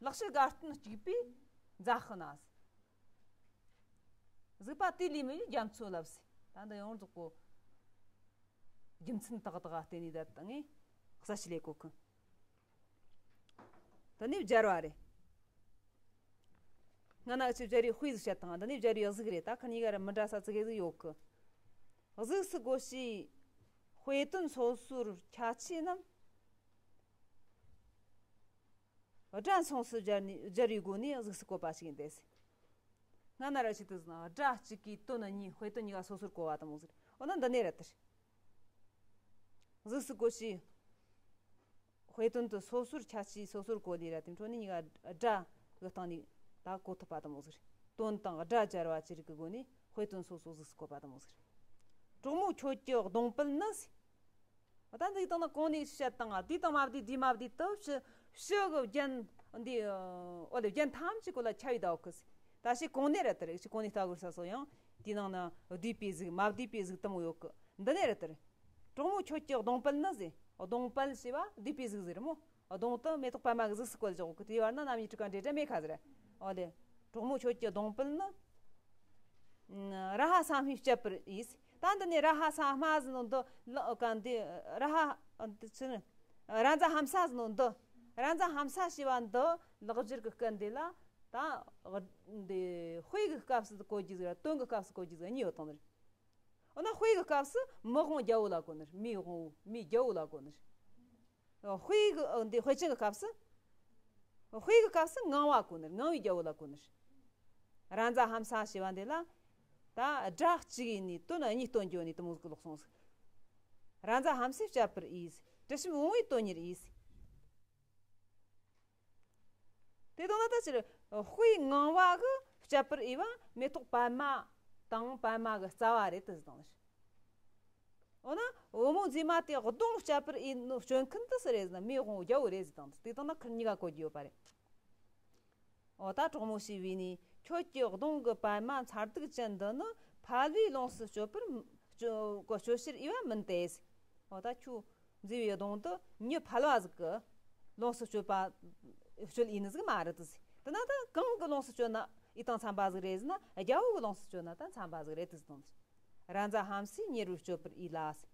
ལག་ཤེས་དགའ་སྟོན་སྐྱིད་པའི་མཛའ་བཤེས་ན་ཟེར། གཟུགས་པོ་དེ་ལས་མི་བའི་རྒྱ་མཚོ་ལ་ཟེར། ད་འདི་ཡོངས་རྫོགས་པོ་རྒྱུ་མཚན་དག་དག་བརྟེན་ནས་ད་ལྟ་ངས་གསལ་བཤད་ལས་གོ་གི། འདི་ནས་སྦྱར་བ་རེད། སྔ་ན་ཨུ་ཆུ་སྦྱར་བའི་དཔེ་ཟིག་བཤད་དང་འདི་ནས་སྦྱར་བའི་གཟུགས་རེད། ད་ཁ་གཉིས་ཀ་ར་མི་འདྲ་ས་ཙི་གེ་ཟིག་ཡོད་གི། གཟུགས་སུ་བཀོད་བྱའི་དཔེ་དོན་སོ་སོར་ཁྱད་ཆོས་རྣམས། སྒྲ་མཚུངས་སུ་སྦྱར་ནས་སྦྱར་བའི་སྒོ་ནས་གཟུགས་སུ་བཀོད་པ་ཞིག་ཡིན་ཏེ། སྔ་ན་ར་ཞིག་ཏུ་ཟིན་སྒྲ་གཅིག་གིས་དོན་གཉིས། དཔེ་དོན་གཉིས་ཀ་སོ་སོར་གོ་བ་དང་མོ་ཟིག་འོ་ན་འདི་ནས་ར་ལྟར། གཟུགས་སུ་བཀོད་བྱའི་དཔེ་དོན་དུ་སོ་སོར་ཁྱད་ཆོས་སོ་སོར་གོ་ལས་ར་དེ་འཕྲོ་ནས་གཉིས་ཀ་སྒྲ་གི་སྟེང་ནས་ད་གོ་ཐུབ་པ་དང་མོ་ཟིག་དོན་དང་སྒྲ་སྦྱར་བ་ཅི་རིགས་ཀྱི་སྒོ་ནས་དཔེ་དོན་སོ་སོ་གཟུགས་སུ་བཀོད་པ་དང་མོ་ཟིག་གྲོགས་མོ་ཁྱོད་ཀྱི་གདོང་པལ་ནི། ད་འདི་དང་ན་གོང་ནས་བཤད་དང་དེ་དང་མ་བསྡུས་དེ་མ་བསྡུས་དུ་ཕྱི་ཕྱི་གི་རྒྱན་འདི་ཨོ་ལེ་རྒྱན་ཐམས་ཅད་གོ་ལ་ཁྱབ་ཡི་ད་ཨོ་ཁི་ཟེར། ད་ཕྱི་གོང་ནས་ར་ལྟར་ཕྱི་གོང་ནས་ལྟ་དགོས་ས་སོ་ཡང་དེ་ནང་ན་བསྡུས་པའི་གཟུགས་མ་བསྡུས་པའི་གཟུགས་དུ་མོ་ཡོད་གི། འདི་ནས་ར་ལྟར། གྲོགས་མོ་ཁྱོད་ཀྱི་གདོང་པལ་ནི་ཟེར། གདོང་པལ་ཞེས་པ་བསྡུས་པའི་གཟུགས་ཟེར་མོ། གདོང་དུ་མེ་ཏོག་པད་མ་གི་གཟུགས་སུ་བཀོད་བཞག་གི་དེའི་བར་ན་རྣམ་གཉིས་དྲུག་ཀ་འདྲེས་སྒྲ་མེད་ཁ་ཟེར། ཨོ་ལེ། གྲོགས་མོ་ཁྱོད་ཀྱི་གདོང་པལ་ནི། ར་ཧ་ས་སྨིས་སྤྱད་པར་ཨིས། ད་འདི་ནས་ར་ཧ་ས་སྨ་ཟེར་ནོ་འདི་ལ་ག་འདི་ར་ཧ་འདི་ཚུན། ར་མཛའ་ཧམ་ས་ཟེར་ནོ་འདི། ར་མཛའ་ཧམ་ས་ཞེས་པ་འདི་ལེགས་སྦྱར་གྱི་སྐད་འདི་ལ་ད་འདི་དཔེ་གི་སྐབས་སུ་གོ་རྒྱུ་ཟིག་དོན་གི་སྐབས་སུ་གོ་རྒྱུ་ཟིག་གཉིས་ཡོད་དང་ནི། འོ་ན་དཔེ་གི་སྐབས་སུ་མི་དབང་རྒྱལ་པོ་ལ་གོ་ནི། མིའི་དབང་པོ་མིའི་རྒྱལ་པོ་ལ་གོ་ནི། དཔེ་གི་འདི་དཔེ་ཅན་གི་སྐབས་སུ། དཔེ་གི་སྐབས་སུ་ངང་པ་གོ་ནི། ངང་པའི་རྒྱལ་པོ་ལ་གོ་ནི། ར་མཛའ་ཧམ་ས་ཞེས་པ་འདི་ལ། ད་སྒྲ་གཅིག་ཡིན་ནི་དོན་གཉིས་སྟོན་རྒྱུ་ནི་དུ་མོ་གི་ལོག་སོང་ཟིག་ར་མཛའ་ཧམ་སས་སྤྱད་པར་ཨིས། དྲི་ཞིམ་བུང་བས་དོན་གཉེར་ཨིས། དེ་དང་ན་ད་ཕྱིར་དཔེ་ངང་པ་གི་སྤྱད་པར་ཨི་བ་མེ་ཏོག་པད་མ་དང་པད་མ་གི་རྩ་བ་རེད་དུ་ཟེར་དང་ནི། འོ་ན་བུ་མོ་མཛེས་མ་དེ་གདོང་སྤྱད་པར་ཨི་ནོ་སྤྱོད་མཁན་དུ་སུ་རེད་ཟེར་ན་མི་དབང་རྒྱལ་པོ་རེད་ཟེར་དང་དེ་དང་ན་ཁིར་གཉིས་ཀ་གོ་རྒྱུ་ཡོད་པ་རེད། འོ་ད་གྲོགས་མོ་ཞེས་པས་ནི་ཁྱོད་ཀྱི་གདོང་གི་པད་མ་མཚར་སྡུག་ཅན་འདི་ནི་ཕལ་བས་ལོངས་སུ་སྤྱོད་པར་སྤྱོད་སྤྱོད་ཕྱིར་ཨི་བ་མིན་ཏེ། འོ་ད་ཁྱོད་མཛེས་པའི་གདོང་དུ་མྱི་ཕལ་བ་ཟིག་གི་ལོངས་སུ་སྤྱོད་པ་སྤྱོད་ཨི་ནི་ཟིག་མ་རེད་དུ་ཟེར། དེ་ན་ད་གང་གི་ལོངས་སུ་སྤྱོད་ན་ཨི་དང་འཚམ་པ་ཟིག་རེད་ཟེར་ན་རྒྱལ་པོ་གི་ལོངས་སུ་སྤྱོད་ན་ད་འཚམ་པ་ཟིག་རེད་དུ་ཟེར་དང་། ར་མཛའ་ཧམ་སས་གཉེར་བར་སྤྱོད་པར་ཨི་ལ་ཟེར།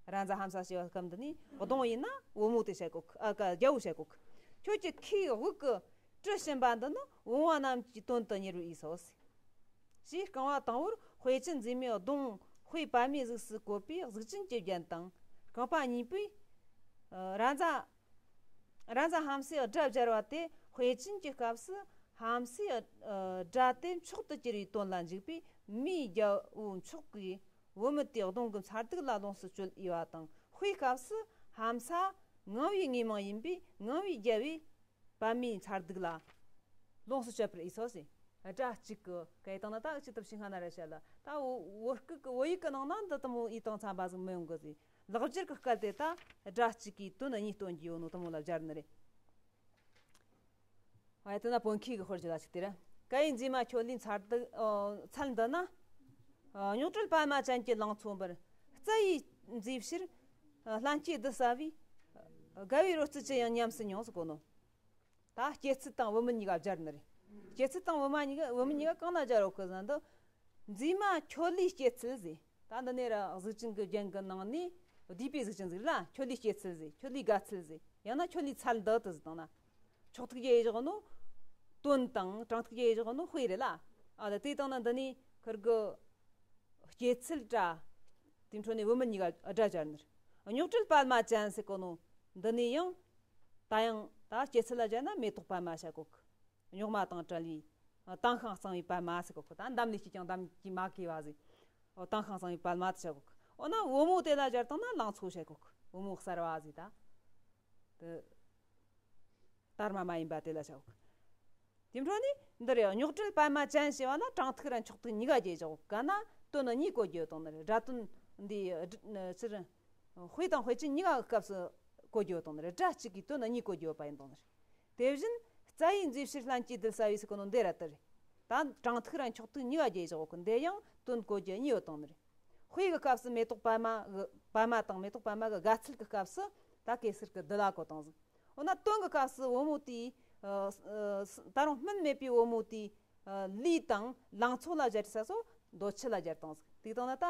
ར་མཛའ་ཧམ་ས་ཞེས་པ་སྐབས་འདི་ནི་གདོང་ཡིན་ན་བུ་མོ་དེ་བཤད་གོ་ཨ་ཀ་རྒྱལ་པོ་བཤད་གོ། ཁྱོད་ཀྱི་ཁའི་དབུགས་ཀྱི་དྲི་ཞིམ་པ་འདི་ནི་བུང་བ་རྣམས་ཀྱི་དོན་དུ་གཉེར་བར་ཨི་སོ་ཟེར། ཞེས་རྐང་པ་དང་པོར་དཔེ་ཅན་མཛེས་མའི་གདོང་དཔེ་པད་མའི་གཟུགས་སུ་བཀོད་པའི་གཟུགས་ཅན་གྱི་རྒྱན་དང་། རྐང་པ་གཉིས་པའི་ར་མཛའ་ར་མཛའ་ཧམ་སས་སྒྲ་སྦྱར་བ་དེ་དཔེ་ཅན་གྱི་སྐབས་སུ་ཧམ་སས་སྒྲ་དེ་མཆོག་ཏུ་གྱུར་པའི་དོན་ལ་འཇུག་པས་མིའི་རྒྱལ་པོ་མཆོག་གིས་བུ་མོ་དེའི་གདོང་གི་མཚར་སྡུག་ལ་ལོངས་སུ་སྤྱོད་ཨི་བ་དང་། དཔེའི་སྐབས་སུ་ཧམ་ས་ངང་པའི་ངོས་མིང་ཡིན་པས་ངང་པའི་རྒྱལ་པོས་པད་མའི་མཚར་སྡུག་ལ་ལོངས་སུ་སྤྱད་པར་ཨི་སོ་ཟེར། སྒྲ་གཅིག་གི་སྐད་དང་ན་ད་ཅི་ཐུབ་ཞིག་སྔ་ན་ར་བཤད་ལ་ད་བོད་སྐད་གི་བོད་ཡིག་གི་ནང་ན་འདི་དུ་མོ་ཨི་དང་འཚམ་པ་ཟིག་མི་ཡོང་གི་ཟེར། ལེགས་སྦྱར་གི་སྐད་དེ་ད་སྒྲ་གཅིག་གིས་དོན་གཉིས་སྟོན་རྒྱུ་ཡོད་ནོ་དུ་མོ་ལ་སྦྱར་ནི་རེད། ཨ་ཡ་དེ་ན་བོན་ཁྱི་གི་ཧོར་གྱི་ལ་ཅིག་དེ་ར། སྐལ་བའི་མཛེས་མ་ཁྱོད་ལུས་མཚར་སྡུག་ཨ་ཚལ་འདི་ན། ཨ་རྙོག་དྲ་པད་མ་ཅན་གྱི་ལང་ཚོ་འབར། རྩྭ་ཡིས་མཛེས་ཕྱིར། ཨ་སླན་སྐྱེས་སྡུད་ཟ་བའི། ཨ་དགའ་བའི་རོལ་རྩེད་ཅི་ཡང་ཉམས་སུ་མྱོང་ཟེར་གོ་ནོ། ད་སྐྱེད་ཚལ་དང་བུད་མེད་གཉིས་ཀ་སྦྱར་ནི་རེད། སྐྱེད་ཚལ་དང་བུད་མེད་གཉིས་ཀ་བུད་མེད་གཉིས་ཀ་གང་ན་སྦྱར་རོགས་གི་ཟེར་ན་འདི། མཛེས་མ་ཁྱོད་ལུས་སྐྱེད་ཚལ་ཟེར། ད་འདི་ནས་ར་གཟུགས་ཅན་གྱི་རྒྱན་གྱི་ནང་ནས་བསྡུས་པའི་གཟུགས་ཅན་ཟིག་ལ་ཁྱོད་ལུས་སྐྱེད་ཚལ་ཟེར། ཁྱོད་ལུས་དགའ་ཚལ་ཟེར། ཡང་ན་ཁྱོད་ལུས་ཚལ་འདི་དུ་ཟེར་དང་ན། མཆོག་ཐུགས་རྗེ་ཡི་བཞག་ནོ། དོན་དང་དྲང་ཐུགས་རྗེ་ཡི་བཞག་ནོ་དཔེ་རེད་ལ། ཨ་ད་དེ་དང་ན་འདི་ནས་ཁིར་གི། སྐྱེད་ཚལ་སྒྲ། དེ་འཕྲོ་ནས་བུད་མེད་གཉིས་ཀ་སྒྲ་སྦྱར་ནི་རེད། རྙོག་དྲ་པད་མ་ཅན་ཟེར་གོ་ནོ། འདི་ནས་ཡང་། ད་ཡང་ད་སྐྱེད་ཚལ་ལ་སྦྱར་ན་མེ་ཏོག་པད་མ་བྱ་གོ་གི། རྙོག་མ་དང་བྲལ་བའི་དྭངས་ཤིང་གཙང་བའི་པད་མ་ཟེར་གོ་གི། ད་འདམ་ལས་སྐྱེས་ཀྱང་འདམ་གྱིས་མ་གོས་པ་ཟིག། དྭངས་ཤིང་གཙང་བའི་པད་མ་དེ་བྱ་གོ་གི། འོ་ན་བུ་མོ་དེ་ལ་སྦྱར་བཏང་ན་ལང་ཚོ་བྱ་གོ་གི། བུ་མོ་གསར་བ་ཟིག་ད། དེ། དར་མ་མ་ཡིན་པ་དེ་ལ་བྱ་གོ་གི། དེ་འཕྲོ་ནས་འདི་རེད། རྙོག་བྲལ་པད་མ་ཅན་ཞེས་པ་ན་དྲང་ཐིག་ར་མཆོག་ཐིག་གཉིས་ཀ་བརྗོད་བཞག་གི། ག་ན་དོན་གཉིས་གོ་རྒྱུ་ཡོད་དང་ནི་རེད། སྒྲ་དོན་འདི་ཕྱིར་དཔེ་དང་དཔེ་ཅན་གཉིས་ཀ་གི་སྐབས་སུ་གོ་རྒྱུ་ཡོད་དང་ནི་རེད། སྒྲ་གཅིག་གིས་དོན་གཉིས་གོ་རྒྱུ་ཡོད་པ་ཡིན་དང་ནི་རེད། དེ་བཞིན་རྩྭ་ཡི་མཛེས་ཕྱིར་ལྷན་སྐྱེས་རྡུལ་གསལ་བའི་ཟེར་གོ་ནོ་འདི་ར་དེ་རེད། ད་དྲང་ཐིག་ར་མཆོག་ཐིག་གཉིས་ཀ་བརྗོད་བཞག་གི། འདི་ཡང་དོན་གོ་རྒྱུ་གཉིས་ཡོད་དང་ནི་རེད། དཔེ་གི་སྐབས་སུ་མེ་ཏོག་པད་མ་གི་པད་མ་དང་མེ་ཏོག་པད་མ་གི་དགའ་ཚལ་གི་སྐབས་སུ་ད་གེ་སར་གི་རྡུལ་ལ་གོ་དང་ཟིག། འོ་ན་དོན་གི་སྐབས་སུ་བུ་མོ་དེའི་ཨ་ཨ་ད་རུང་སྨིན་མེད་པའི་བུ་མོ་དེའི་ཨ་ལུས་དང་ལང་ཚོ་ལ་སྦྱར་ས་སོ་འདོད་ཆགས་ལ་སྦྱར་དང་ཟིག། དེ་དང་ན་ད་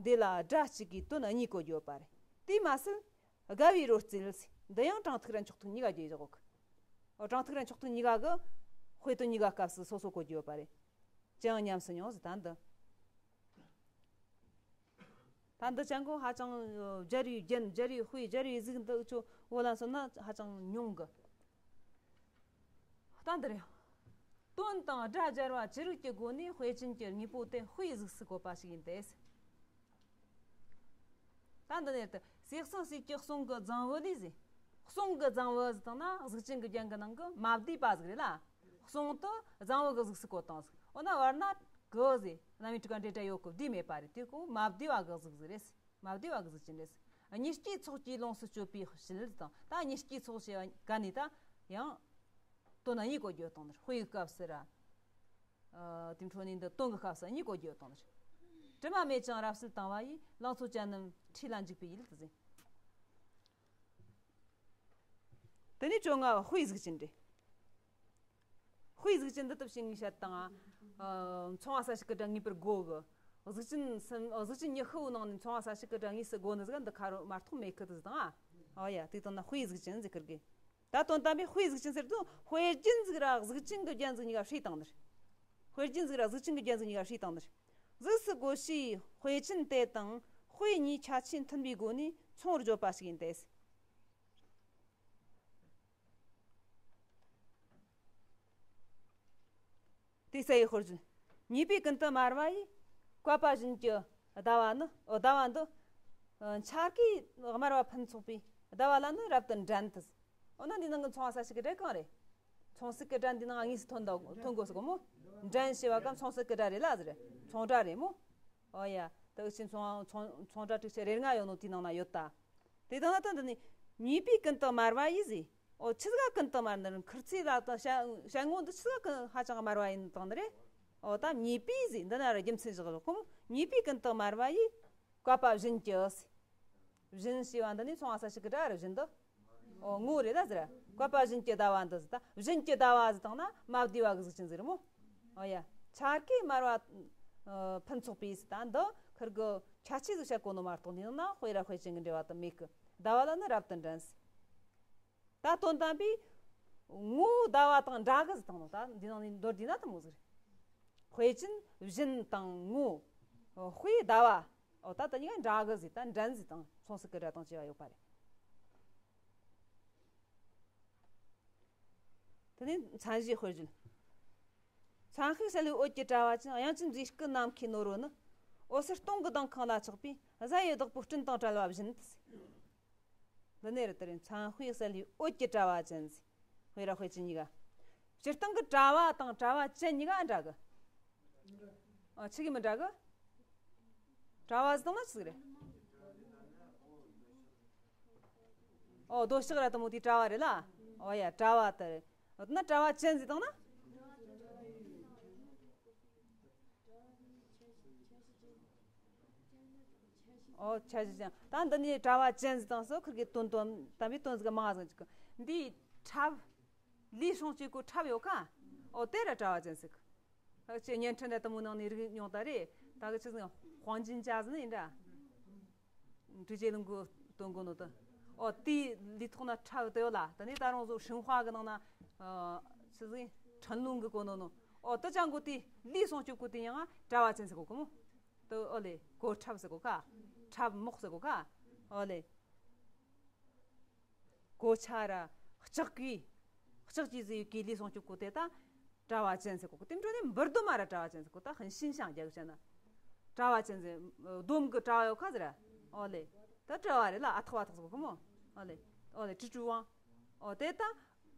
འདི་ལ་སྒྲ་གཅིག་གིས་དོན་གཉིས་གོ་རྒྱུ་ཡོད་པ་རེད། དེས་མ་ཟད་དགའ་བའི་རོལ་རྩེད་ཟེར། འདི་ཡང་དྲང་ཐིག་ར་མཆོག་ཐིག་གཉིས་ཀ་བརྗོད་བཞག་གི། འོ་དྲང་ཐིག་ར་མཆོག་ཐིག་གཉིས་ཀ་གི་དཔེ་དོན་གཉིས་ཀ་སྐབས་སུ་སོ་སོ་གོ་རྒྱུ་ཡོད་པ་རེད། ཅི་ཡང་ཉམས་སུ་མྱོང་ཟེར། ད་འདི། ད་འདི་ཅན་གོ་ཧ་ཅང་སྦྱར་བའི་རྒྱན། སྦྱར་བའི་དཔེ། སྦྱར་བའི་གཟུགས་འདི་ཆོ་བོ་ལ་སོང་ན་ཧ་ཅང་ཉུང་གི། ད་འདི་རེད། དོན་དང་སྒྲ་སྦྱར་བ་ཅི་རིགས་ཀྱི་སྒོ་ནས་དཔེ་ཅན་གྱི་དངོས་པོ་དེ་དཔེའི་གཟུགས་སུ་བཀོད་པ་ཞིག་ཡིན་ཏེ། ད་འདི་ནས་དེ་ཟས་གསུམ་ཟས་ཀྱི་གསུང་གི་རྫིང་བུ་ལས་ཟེར། གསུང་གི་རྫིང་བུ་ཟེར་བཏང་ན་གཟུགས་ཅན་གྱི་རྒྱན་གྱི་ནང་གི་མ་བསྡུས་པ་ཟིག་རེད་ལ། གསུང་དེ་རྫིང་བུ་གི་གཟུགས་སུ་བཀོད་བཏང་ཟིག། འོ་ན་བར་ན་གི་ཟེར་རྣམ་དབྱེ་དྲུག་ག་འབྲེལ་སྒྲ་ཡོད་གི། བསྡུས་མེད་པ་རེད། དེ་ཀོ་མ་བསྡུས་པ་གི་གཟུགས་ཟིག་རེད། མ་བསྡུས་པ་གི་གཟུགས་ཅན་རེད། གཉིས་སྐྱེས་ཚོགས་ཀྱིས་ལོངས་སུ་སྤྱོད་པའི་ཕྱིར་དང་། ད་གཉིས་སྐྱེས་ཚོགས་ཞེས་པ་ག་ནས་ད་ཡང་དོན་གཉིས་གོ་རྒྱུ་བཏང་ནི་རེད། དཔེ་གི་སྐབས་སུ་ར། ཨ་དེ་འཕྲོ་ནས་འདི་དོན་གྱི་སྐབས་སུ་གཉིས་གོ་རྒྱུ་དང་ནི། དྲི་མ་མེད་ཅིང་རབ་གསལ་དྭངས་པ་ཡིས། ལང་ཚོ་ཅན་རྣམས་འཁྲིས་ལ་འཇུག་པའི་ཡུལ་དུ་ཟེར། དེ་ནས་བཅོ་ལྔ་པ་དཔེའི་གཟུགས་ཅན་རེད། དཔེའི་གཟུགས་ཅན་འདི་ལྟ་བུ་ཞིག་ངས་བཤད་དང་། ཨ་མཚུངས་པ་གསལ་བྱེད་ཀྱི་སྒྲ་ངེས་པར་དགོས་གི། གཟུགས་ཅན་གསུམ། གཟུགས་ཅན་ཉི་ཤུ་བོའི་ནང་ནས་མཚུངས་པ་གསལ་བྱེད་ཀྱི་སྒྲ་དངོས་སུ་དགོས་ནི་ཟིག་འདི་ཁ་རོ་མ་གཏོགས་མེད་གི། དེ་དང་། ཨ་ཡ། དེ་དང་ན་དཔེའི་གཟུགས་ཅན་ཟེར་ཁུར་གི། ད་དོན་དམ་པའི་དཔེའི་གཟུགས་ཅན་ཟེར་དུས་དཔེ་རྒྱན་ཟིག་ར་གཟུགས་ཅན་གྱི་རྒྱན་ཟིག་གཉིས་ཀ་བསྲེས་བཏང་ནི་རེད། དཔེ་རྒྱན་ཟིག་ར་གཟུགས་ཅན་གྱི་རྒྱན་ཟིག་གཉིས་ཀ་བསྲེས་བཏང་ནི་རེད། གཟུགས་སུ་བཀོད་བྱའི་དཔེ་ཅན་དེ་དང་དཔེ་གཉིས་ཁྱད་ཆོས་མཐུན་པའི་སྒོ་ནས་མཚུངས་པར་བརྗོད་པ་ཞིག་ཡིན་ཏེ། དེ་གསལ་བའི་དཔེར་བརྗོད། ཉེས་པའི་ཀུན་ཏུ་དམར་བ་ཡིས། བཀབ་པ་བཞིན་གྱི་ཟླ་བ་ནི། ཟླ་བ་འདི། འཆར་ཀའི་དམར་བ་ཕུན་ཚོགས་པའི་ཟླ་བ་ལ་ནི་རབ་ཏུ་འགྲན་དུ། འོ་ན་འདི་ནང་གི་མཚུངས་པ་གསལ་བྱེད་ཀྱི་སྒྲ་གང་རེད། མཚུངས་གསལ་གྱི་སྒྲ་འདི་ནང་དངོས་སུ་ཐོན་དང་ཐོན་དགོས་སོ་གོ་མོ། འགྲན་ཞེས་པ་ག་མཚུངས་གསལ་གྱི་སྒྲ་རེད་ལ་ཟེར། མཚུངས་སྒྲ་རེད་མོ། ཨོ་ཡ། ད་འུ་ཆོ་མཚུངས་མཚུངས་མཚུངས་སྒྲ་དྲུག་ཅུ་རེ་ལྔ་ཡོད་ནོ་དེའི་ནང་ན་ཡོད་ད། དེ་དང་ན་ད་འདི་ནི་ཉེས་པའི་ཀུན་ཏུ་དམར་བ་ཡིས་ཟེར། ཨོ་ཆི་ཟིག་ག་ཀུན་ཏུ་དམར་ནི་རེད། ཁུར་ཚོས་ལ་ད་ཞལ་ཞལ་ངོ་འདི་ཆི་ཟིག་ག་ཧ་ཅང་དམར་བ་ཡིན་དང་ནི་རེད། ཨོ་ད་ཉེས་པའི་ཟེར་འདི་ན་ར་རྒྱུ་མཚན་བཞག་ལོ་ཁོ་མོ། ཉེས་པའི་ཀུན་ཏུ་དམར་བ་ཡིས། བཀབ་པ་བཞིན་གྱི་ཟེར། བཞིན་ཞེས་པ་འདི་ནི་མཚུངས་པ་གསལ་བྱེད་ཀྱི་སྒྲ་རེད། བཞིན་དུ། ཨོ་ངོ་རེད་ད་ཟེར། བཀབ་པ་བཞིན་གྱི་ཟླ་བ་འདི་ཟེར། ད་བཞིན་གྱི་ཟླ་བ་ཟེར་བཏང་ན་མ་བསྡུས་པ་གི་གཟུགས་ཅན་ཟིག་རེད་མོ། ཨོ་ཡ། འཆར་ཀའི་དམར་བ་ཨ་ཕུན་ཚོགས་པའི་ཟེར། ད་འདི་ཁུར་གི་ཁྱད་ཆོས་ཟིག་བཤད་གོ་ནོ་མ་གཏོགས་འདི་ནང་ན་དཔེ་ར་དཔེ་ཅན་གྱི་འབྲེལ་བ་དེ་མེད་གི། ཟླ་བ་ལ་ནི་རབ་ཏུ་འགྲན་ཟེར། ད་དོན་དམ་པའི་ངོ་ཟླ་བ་དང་འདྲ་གི་ཟེར་བཏང་ནོ། ད་འདི་ནང་ནས་མདོར་བསྡུས་ན་དེ་མོ་ཟིག་རེད། དཔེ་ཅན་བཞིན་དང་ངོ་། དཔེ་ཟླ་བ། ཨོ་ད་དེ་གཉིས་ཀ་འདྲ་གི་ཟེར། ད་འགྲན་ཟེར་དང་མཚུངས་གསལ་གྱི་སྒྲ་དང་བཅས་པ་ཡོད་པ་རེད། དེ་ནས་མཚན་གཞིའི་དཔེར་བརྗོད། མཚན་དཔེས་གསལ་བའི་འོད་ཀྱི་དྲ་བ་ཅན། དབྱངས་ཅན་མཛེས་སྐུ་ནམ་མཁའི་ནོར་བུ་ནི། འོད་ཟེར་སྟོང་གི་ལྡིང་ཁང་ལ་ཆགས་པའི། གཟའ་ཡི་བདག་པོའི་སྤྲིན་དང་བྲལ་བ་བཞིན་དུ་ཟེར། འདི་ནས་རེད། དེ་རེད། མཚན་དཔེས་གསལ་བའི་འོད་ཀྱི་དྲ་བ་ཅན་ཟེར། དཔེ་ར་དཔེ་ཅན་གཉིས་ཀ། སྤྱིར་བཏང་གི་དྲ་བ་དང་དྲ་བ་ཅན་གཉིས་ཀ་འདྲ་གི། ཨ་ཆི་གི་མི་འདྲ་གི། དྲ་བ་ཟེར་བཏང་ན་ཆི་ཟིག་རེད། ཨོ་རྡོ་ཞག་ར་དེ་མོ་དེའི་དྲ་བ་རེད་ལ། ཨོ་ཡ་དྲ་བ་དེ་རེད། འོ་ན་དྲ་བ་ཅན་ཟེར་བཏང་ན། ཨོ་ཆ་ཤས་ཅན། ད་འདི་ནི་དྲ་བ་ཅན་ཟེར་བཏང་སོ། ཁུར་གི་དོན་དོན་དམ་པའི་དོན་ཟིག་མང་ཟིག་ཅིག་གི། འདིའི་ཁྲབ། ལུས་ཟུངས་གཅིག་གོ་ཁྲབ་ཡོད་ཀ། ཨོ་དེ་ར་དྲ་བ་ཅན་ཟེར་གི། ཨ་ཅེ་བརྙན་འཕྲིན་ར་དེ་མོ་ནང་ནས་རིག་མྱོང་ད་རེད། ད་གི་ཆི་ཟིག་དཔུང་འཇིན་ཅ་ཟིན་ཡིན་འདྲ། འབྲི་ཅེ་ལུང་གི་དོན་གོ་ནོ་ད། ཨོ་དེའི་ལུས་ཐོག་ན་ཁྲབ་དེ་ཡོད་ལ། ད་ནི་ད་རུང་བཟོ་ཧྲིན་ཧྭ་གི་ནང་ན། ཨ་ཆི་ཟིག་ཁྲན་ལུང་གི་གོ་ནོ་ནོ། ཨོ་ད་ཅང་གོ་དེ་ལུས་ཟུངས་གཅིག་གོ་དེ་ཡང་དྲ་བ་ཅན་ཟེར་གོ་གི་མོ། ད་ཨོ་ལེ་གོ་ཁྲབ་ཟེར་གོ་ཀ། ཁྲབ་མོག་ཟེར་གོ་ཀ། ཨོ་ལེ། གོ་ཆ་ར་ལྕགས་ཀྱི་ལྕགས་ཀྱི་ཟེར་གི་ལས་སོང་བཅུག་གོ་དེ་ད་གྲྭ་བ་ཅན་ཟེར་གོ་གི། དེ་འཕྲོ་ནས་འབུར་དུ་མ་ར་གྲྭ་བ་ཅན་ཟེར་གོ། ད་ཧན་ཤིན་ཤང་རྒྱག་བྱས་ན་གྲྭ་བ་ཅན་ཟེར། སྡོམ་གི་གྲྭ་བ་ཡོད་ཁ་ཟེར། ཨོ་ལེ། ད་གྲྭ་བ་རེད་ལ། ཨ་ཐག་བ་ཐག་ཟེར་གོ་གི་མོ། ཨོ་ལེ། ཨོ་ལེ། ཀྲི་ཀྲུ་ཝང་། ཨོ་དེ་ད།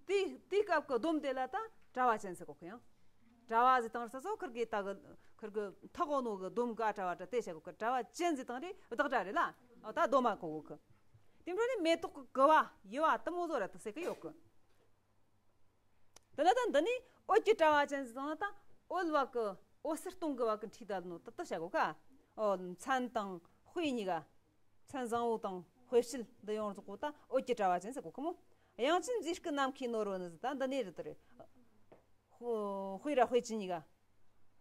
དེ་དེ་སྐབས་ཀྱི་སྡོམ་དེ་ལ་ད་གྲྭ་བ་ཅན་ཟེར་གོ་གི། ཡང་གྲྭ་བ་ཟེར་དང་ར་ས་སོ་ཁིར་གི་ད་གི་ཁིར་གི་ཐག་འོ་ནོ་གི་སྡོམ་ག་གྲྭ་བ་གྲྭ་དེ་བྱ་གོ་གི། གྲྭ་བ་ཅན་ཟེར་དང་རེ་བདག་གྲྭ་རེད་ལ། ཨོ་ད་སྡོམ་མ་གོ་གོ་གི། དེ་འཕྲོ་ནས་མེ་ཏོག་གི་གུ་བ་ཡུ་བ་དུ་མོ་ཟོ་ར་དུ་ཟེར་གི་ཡོད་གི། དེ་ལ་ད་འདི་ནི་འོད་ཀྱི་གྲྭ་བ་ཅན་ཟེར་དང་ད་འོད་བ་གི་འོད་ཟེར་སྟོང་གི་བ་གི་འཁྲིས་ད་ནོ་ད་ད་བྱ་གོ་ག། ཨོ་མཚན་དང་དཔེ་གཉིས་ཀ་མཚན་བཟང་བོ་དང་དཔེ་བྱད་འདི་ཡོངས་རྫོགས་པོ་ད་འོད་ཀྱི་གྲྭ་བ་ཅན་ཟེར་གོ་གི་མོ། དབྱངས་ཅན་མཛེས་སྐུ་ནམ་མཁའི་ནོར་བུ་ནི་ཟེར་ད་འདི་ནས་རེད་དེ་རེད། དཔེ་དཔེ་ར་དཔེ་ཅན་གཉིས་ཀ།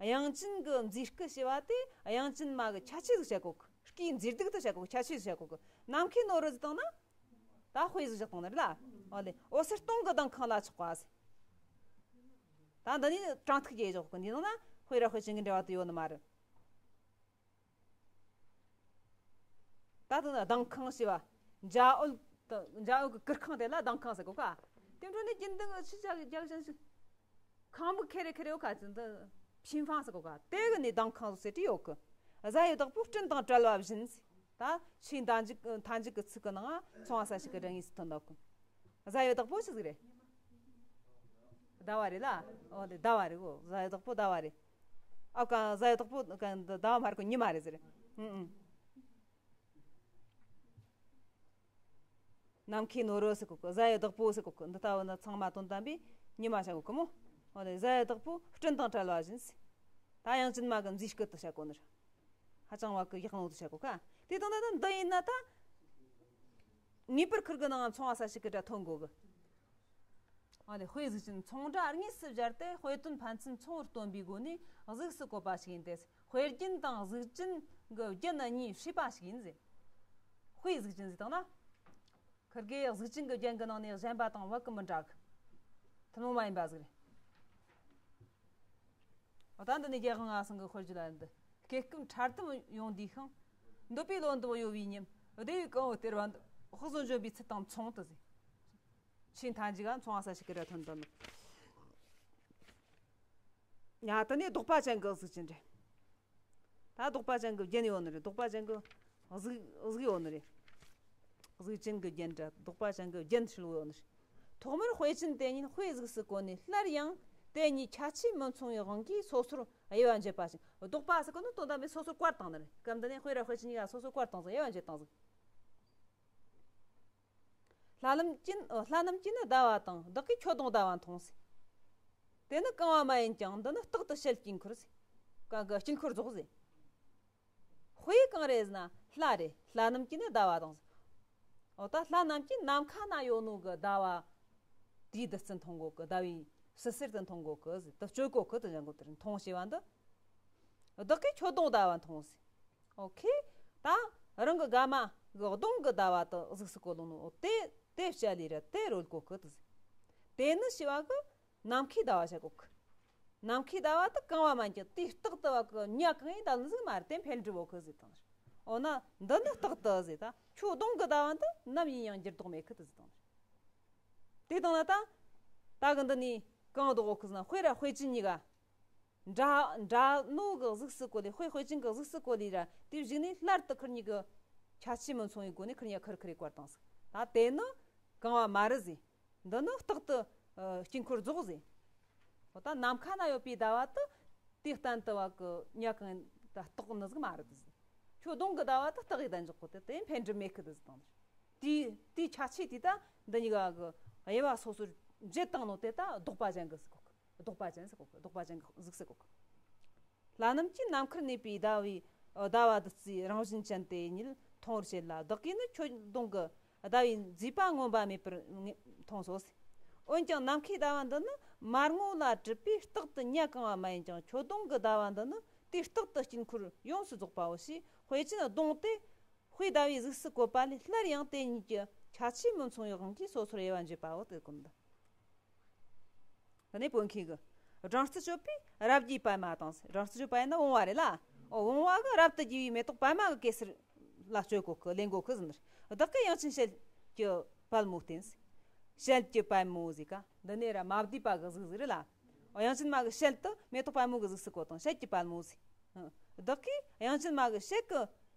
དབྱངས་ཅན་གྱི་མཛེས་སྐུ་ཞེས་པ་དེ་དབྱངས་ཅན་མ་གི་ཁྱད་ཆོས་ཟིག་བྱ་གོ་གི། སྐུའི་མཛེས་སྡུག་དུ་བྱ་གོ་གི། ཁྱད་ཆོས་ཟིག་བྱ་གོ་གི། ནམ་མཁའི་ནོར་བུ་ཟེར་དང་ན། ད་དཔེ་ཟིག་བཞག་དང་ནི་རེད་ལ། ཨོ་ལེ། འོད་ཟེར་སྟོང་གི་ལྡིང་ཁང་ལ་ཆགས་པ་ཟེར། ད་འདི་ནི་དྲང་ཐིག་རྒྱས་བཞག་གི། འདི་ནང་ན་དཔེ་ར་དཔེ་ཅན་གྱི་འབྲེལ་བ་དེ་ཡོད་ནི་མ་རེད། ད་དུང་ལྡིང་ཁང་ཞེས་པ། འཇའ་འོད། འཇའ་འོད་ཀྱི་གུར་ཁང་དེ་ལ་ལྡིང་ཁང་ཟེར་གོ་ག། དེ་འཕྲོ་ནས་རྒྱུན་ལྡན་གྱི་ཆི་ཆ་རྒྱག་བཞིན་ཞིག་ཁང་བུ་ཁེ་རེ་ཁེ་རེ་ཡོད་ག་ཅི་འདི་ཕྱིན་ཕང་ཟེར་གོ་ག། དེ་གི་ནས་ལྡིང་ཁང་ཟེར་དེ་ཡོད་གི། གཟའ་ཡི་བདག་པོ་སྤྲིན་དང་བྲལ་བ་བཞིན་ཟེར། ད་ཆོས་མཐའ་མཇུག་མཐའ་མཇུག་གི་ཚིག་གི་ནང་ཚོང་བ་ས་ཞིག་གི་སྒྲ་ངེས་སུ་ཐོན་འདུག་གི། གཟའ་ཡི་བདག་པོ་ཆི་ཟིག་རེད། ཟླ་བ་རེད་ལ། ཨོ་ལེ། ཟླ་བ་རེད་གོ། གཟའ་ཡི་བདག་པོ་ཟླ་བ་རེད། ཨ་ཀ་གཟའ་ཡི་བདག་པོ་ཀ་ཟླ་བ་མ་རེད་གོ། ཉི་མ་རེད་ཟེར། ཨུ་ཨུ། ནམ་མཁའི་ནོར་བུ་ཟེར་གོ་གི། གཟའ་ཡི་བདག་པོ་ཟེར་གོ་གི། འདི་ལྟ་བུ་ན་ཚང་མ་དོན་དམ་པའི་ཉི་མ་བྱ་གོ་གི་མོ། ཨོ་ལེ། གཟའ་ཡི་བདག་པོ་སྤྲིན་དང་བྲལ་བ་བཞིན་ཟེར། ད་དབྱངས་ཅན་མ་གི་མཛེས་སྐུ་དུ་བྱ་གོ་ནི་རེད། ཧ་ཅང་བ་གི་ཡག་ནོ་དུ་བྱ་གོ་ག། དེ་དང་ད་ད་འདི་ཡིན་ན་ད། ངེས་པར་ཁིར་གི་ནང་ཚོང་བ་ས་ཞིག་གི་སྒྲ་ཐོན་དགོ་གི། ཨ་ནི་དཔེ་གཟུགས་ཅན་ཚོང་སྒྲ་དངོས་སུ་སྦྱར་ཏེ་དཔེ་དོན་ཕན་ཚུན་མཚུངས་པར་སྟོན་པའི་སྒོ་ནས་གཟུགས་སུ་བཀོད་པ་ཞིག་ཡིན་ཏེ། དཔེ་རྒྱན་དང་གཟུགས་ཅན་གྱི་རྒྱན་གཉིས་བསྲེས་པ་ཞིག་ཡིན་ཟེར། དཔེ་གཟུགས་ཅན་ཟེར་དང་ན། ཁིར་གེ་གཟུགས་ཅན་གྱི་རྒྱན་གྱི་ནང་ནས་གཞན་པ་དང་བབ་ཀྱི་མི་འདྲ་གི། ཐུན་མོང་མ་ཡིན་པ་ཟིག་རེད། ད་འདི་ནས་རྒྱལ་དབང་ལྔ་སང་གི་དཔེར་བརྗོད་ལ་འདི། སྐྱེ་སྐབས་འཕྲལ་དུ་ཡོང་དུས་ཤིང་། འདོད་པའི་བློ་འདི་གཡོ་བའི་ཉིན། བདེ་བའི་གང་བོ་སྟེར་བ་འདི། དཔག་བསམ་འཇོམས་པའི་ཚུལ་དང་མཚུངས་ཏེ་ཟེར། ཆོས་མཐའ་མཇུག་ག་མཚུངས་པ་ས་ཞིག་གི་ར་ཐོན་དོན། ཡ་དེ་ནས་ལྡོག་པ་ཅན་གྱི་གཟུགས་ཅན་རེད། ད་ལྡོག་པ་ཅན་གྱི་རྒྱན་ཡོད་ནི་རེད། ལྡོག་པ་ཅན་གྱི་གཟུགས་གཟུགས་ཡོད་ནི་རེད། གཟུགས་ཅན་གྱི་རྒྱན་ར་ལྡོག་པ་ཅན་གྱི་རྒྱན་ཧྲིལ་བོ་ཡོད་ནི་རེད། ཐོག་མར་དཔེ་ཅན་དེ་ཉིད་དཔེ་གཟུགས་སུ་བཀོད་ནས། སླར་ཡང་དེ་གཉིས་ཁྱད་ཆོས་མི་མཚུངས་པའི་དབང་གིས་སོ་སོར་དབྱེ་བ་འབྱེད་པ་ཞིག་ལྡོག་པ་ཟེར་གོ་ནི་དོན་དམ་པའི་སོ་སོར་བཀར་བཏང་ནི་རེད། སྐབས་འདི་ནས་དཔེ་ར་དཔེ་ཅན་གཉིས་ཀ་སོ་སོར་བཀར་བཏང་ཟིག་དབྱེ་བ་འབྱེད་བཏང་ཟིག་ལྷ་ལམ་གྱི་ལྷ་རྣམས་ཀྱིས་ནི་ཟླ་བ་དང་། བདག་གིས་ཁྱོད་གདོང་ཟླ་བ་མཐོང་ཟེར། དེ་ནི་གང་བ་མ་ཡིན་ཀྱང་། འདི་ནི་རྟག་ཏུ་ཞལ་དཀྱིལ་འཁོར་ཟེར། གང་གི་དཀྱིལ་འཁོར་རྫོགས་ཟེར། དཔེ་གང་རེད་ཟེར་ན་ལྷ་རེད། ལྷ་རྣམས་ཀྱིས་ནི་ཟླ་བ་དང་ཟེར། འོ་ད་ལྷ་རྣམས་ཀྱིས་ནམ་མཁའ་ན་ཡོད་ནོ་གི་ཟླ་བ་དེའི་བདུད་རྩི་མཐོང་གོ་གི། ཟླ་བའི་བསིལ་ཟེར་དུ་མཐོང་གོ་གི་ཟེར། དུ་སྤྱོད་གོ་གི་དུ་ཞང་གོ་དེར་མཐོང་ཞེས་པ་འདི། བདག་གིས་ཁྱོད་གདོང་ཟླ་བ་མཐོང་ཟེར། ཨོ་ཁེ། ད་རང་གི་དགའ་མ་གི་གདོང་གི་ཟླ་བ་དུ་གཟུགས་སུ་བཀོད་ལོང་ནོ། དེ་དེ་བྱ་ལས་ར་དེ་རོལ་གོ་གི་དུ་ཟེར། དེ་ནི་ཞེས་པ་གི་ནམ་མཁའི་ཟླ་བ་བྱ་གོ་གི། ནམ་མཁའི་ཟླ་བ་དུ་གང་བ་མན་གྱི་དེ་རྟག་ཏུ་བ་གི་ཉ་གང་ཡིན་ད་ལ་ཟིག་མ་རེད། དེ་འཕེལ་འགྲིབ་བོ་གི་ཟེར་དང་། འོ་ན་འདི་ནི་རྟག་ཏུ་ཟེར། ད་ཁྱོད་གདོང་གི་ཟླ་བ་འདི་ནམ་ཡིན་ཡང་འགྱུར་ལྡོག་མེད་གི་དུ་ཟེར་དང་། དེ་དང་ན་ད་ད་གི་འདི་ནི་གང་ལྡོག་གོ་གི་ཟེར་ན་དཔེ་ར་དཔེ་ཅན་གཉིས་ཀ་འདྲ་འདྲ་ནོ་གི་གཟུགས་སུ་བཀོད་ལས། དཔེ་དཔེ་ཅན་གི་གཟུགས་སུ་བཀོད་ལས་ར་དེ་བཞིན་ནི་སླར་དུ་ཁིར་གཉིས་ཀྱི་ཁྱད་ཆོས་མི་མཚུངས་པའི་སྒོ་ནས་ཁིར་གཉིས་ཁིར་ཁིར་བཀར་བཏང་ཟིག་ད་དེ་ནི་གང་བ་མ་རེད་ཟེར། འདི་ནི་རྟག་ཏུ་ཨ་དཀྱིལ་འཁོར་རྫོགས་ཟེར། འོ་ད་ནམ་མཁའ་ན་ཡོད་པའི་ཟླ་བ་དུ་དེ་གཏན་དུ་བ་གི་ཉ་གང་ད་རྟག་ནི་ཟིག་མ་རེད་ཟེར། ཁྱོད་གདོང་གི་ཟླ་བ་དུ་རྟག་གི་ད་འཇོག་གོ་དེ་དེ་འཕེལ་འགྲིབ་མེད་གི་དུ་ཟེར་དང་ཟེར། དེའི་དེའི་ཁྱད་ཆོས་དེ་ད་འདི་གཉིས་ཀ་གི་དབྱེ་བ་སོ་སོར་འབྱེད་བཏང་ནོ་དེ་ད་ལྡོག་པ་ཅན་གི་ཟེར་གོ་གི། ལྡོག་པ་ཅན་ཟེར་གོ་གི། ལྡོག་པ་ཅན་གི་གཟུགས་ཟེར་གོ་གི། ལྷ་རྣམས་ཀྱིས་ནམ་མཁར་གནས་པའི་ཟླ་བའི་ཟླ་བ་བདུད་རྩིའི་རང་བཞིན་ཅན་དེ་ཉིད་མཐོང་བར་བྱེད་ལ། བདག་གིས་ནི་ཁྱོད་གདོང་གི་ཟླ་བའི་མཛེས་པ་མངོན་པ་མེད་པར་མཐོང་སོ་ཟེར། འོན་ཀྱང་ནམ་མཁའི་ཟླ་བ་འདི་ནི་མར་ངོ་ལ་གྲུབ་པས་རྟག་ཏུ་ཉ་གང་བ་མ་ཡིན་ཀྱང་། ཁྱོད་གདོང་གི་ཟླ་བ་འདི་ནི་དེ་རྟག་ཏུ་དཀྱིལ་འཁོར་ཡོངས་སུ་རྫོགས་པའོ་ཞེས་དཔེ་ཅན་གདོང་དེ་དཔེ་ཟླ་བའི་གཟུགས་སུ་བཀོད་པ་ལས། སླར་ཡང་དེ་གཉིས་ཀྱི་ཁྱད་ཆོས་མི་མཚུངས་པའི་དབང་གིས་སོ་སོར་དབྱེ་བ་འབྱེད་པའོ་དེ་ཀུན་ཏུ། དེ་ནས་བོད་མཁས་གི་སྦྲང་རྩི་གཅོད་པས་རབ་རྒྱས་པད་མ་དང་། སྦྲང་རྩི་གཅོད་པ་ཡིན་ན་བུང་བ་རེད་ལ། འོ་བུང་བ་གི་རབ་ཏུ་རྒྱས་པའི་མེ་ཏོག་པད་མ་གི་གེ་སར་ལ་སྤྱོད་གོ་གི། ལེན་གོ་གི་ཟེར་ནི། བདག་གིས་དབྱངས་ཅན་ཞལ་གྱི་པད་མོ་བསྟན། ཞལ་གྱི་པད་མོ་ཟེར་ག་འདི་ནས་ར་མ་བསྡུས་པ་གི་གཟུགས་ཟིག་རེད་ལ། དབྱངས་ཅན་མ་གི་ཞལ་དུ་མེ་ཏོག་པད་མོ་གི་གཟུགས་སུ་བཀོད་དང་ཞལ་གྱི་པད་མོ་ཟེར། བདག་གིས་དབྱངས་ཅན་མ་གི་ཞལ་གྱི་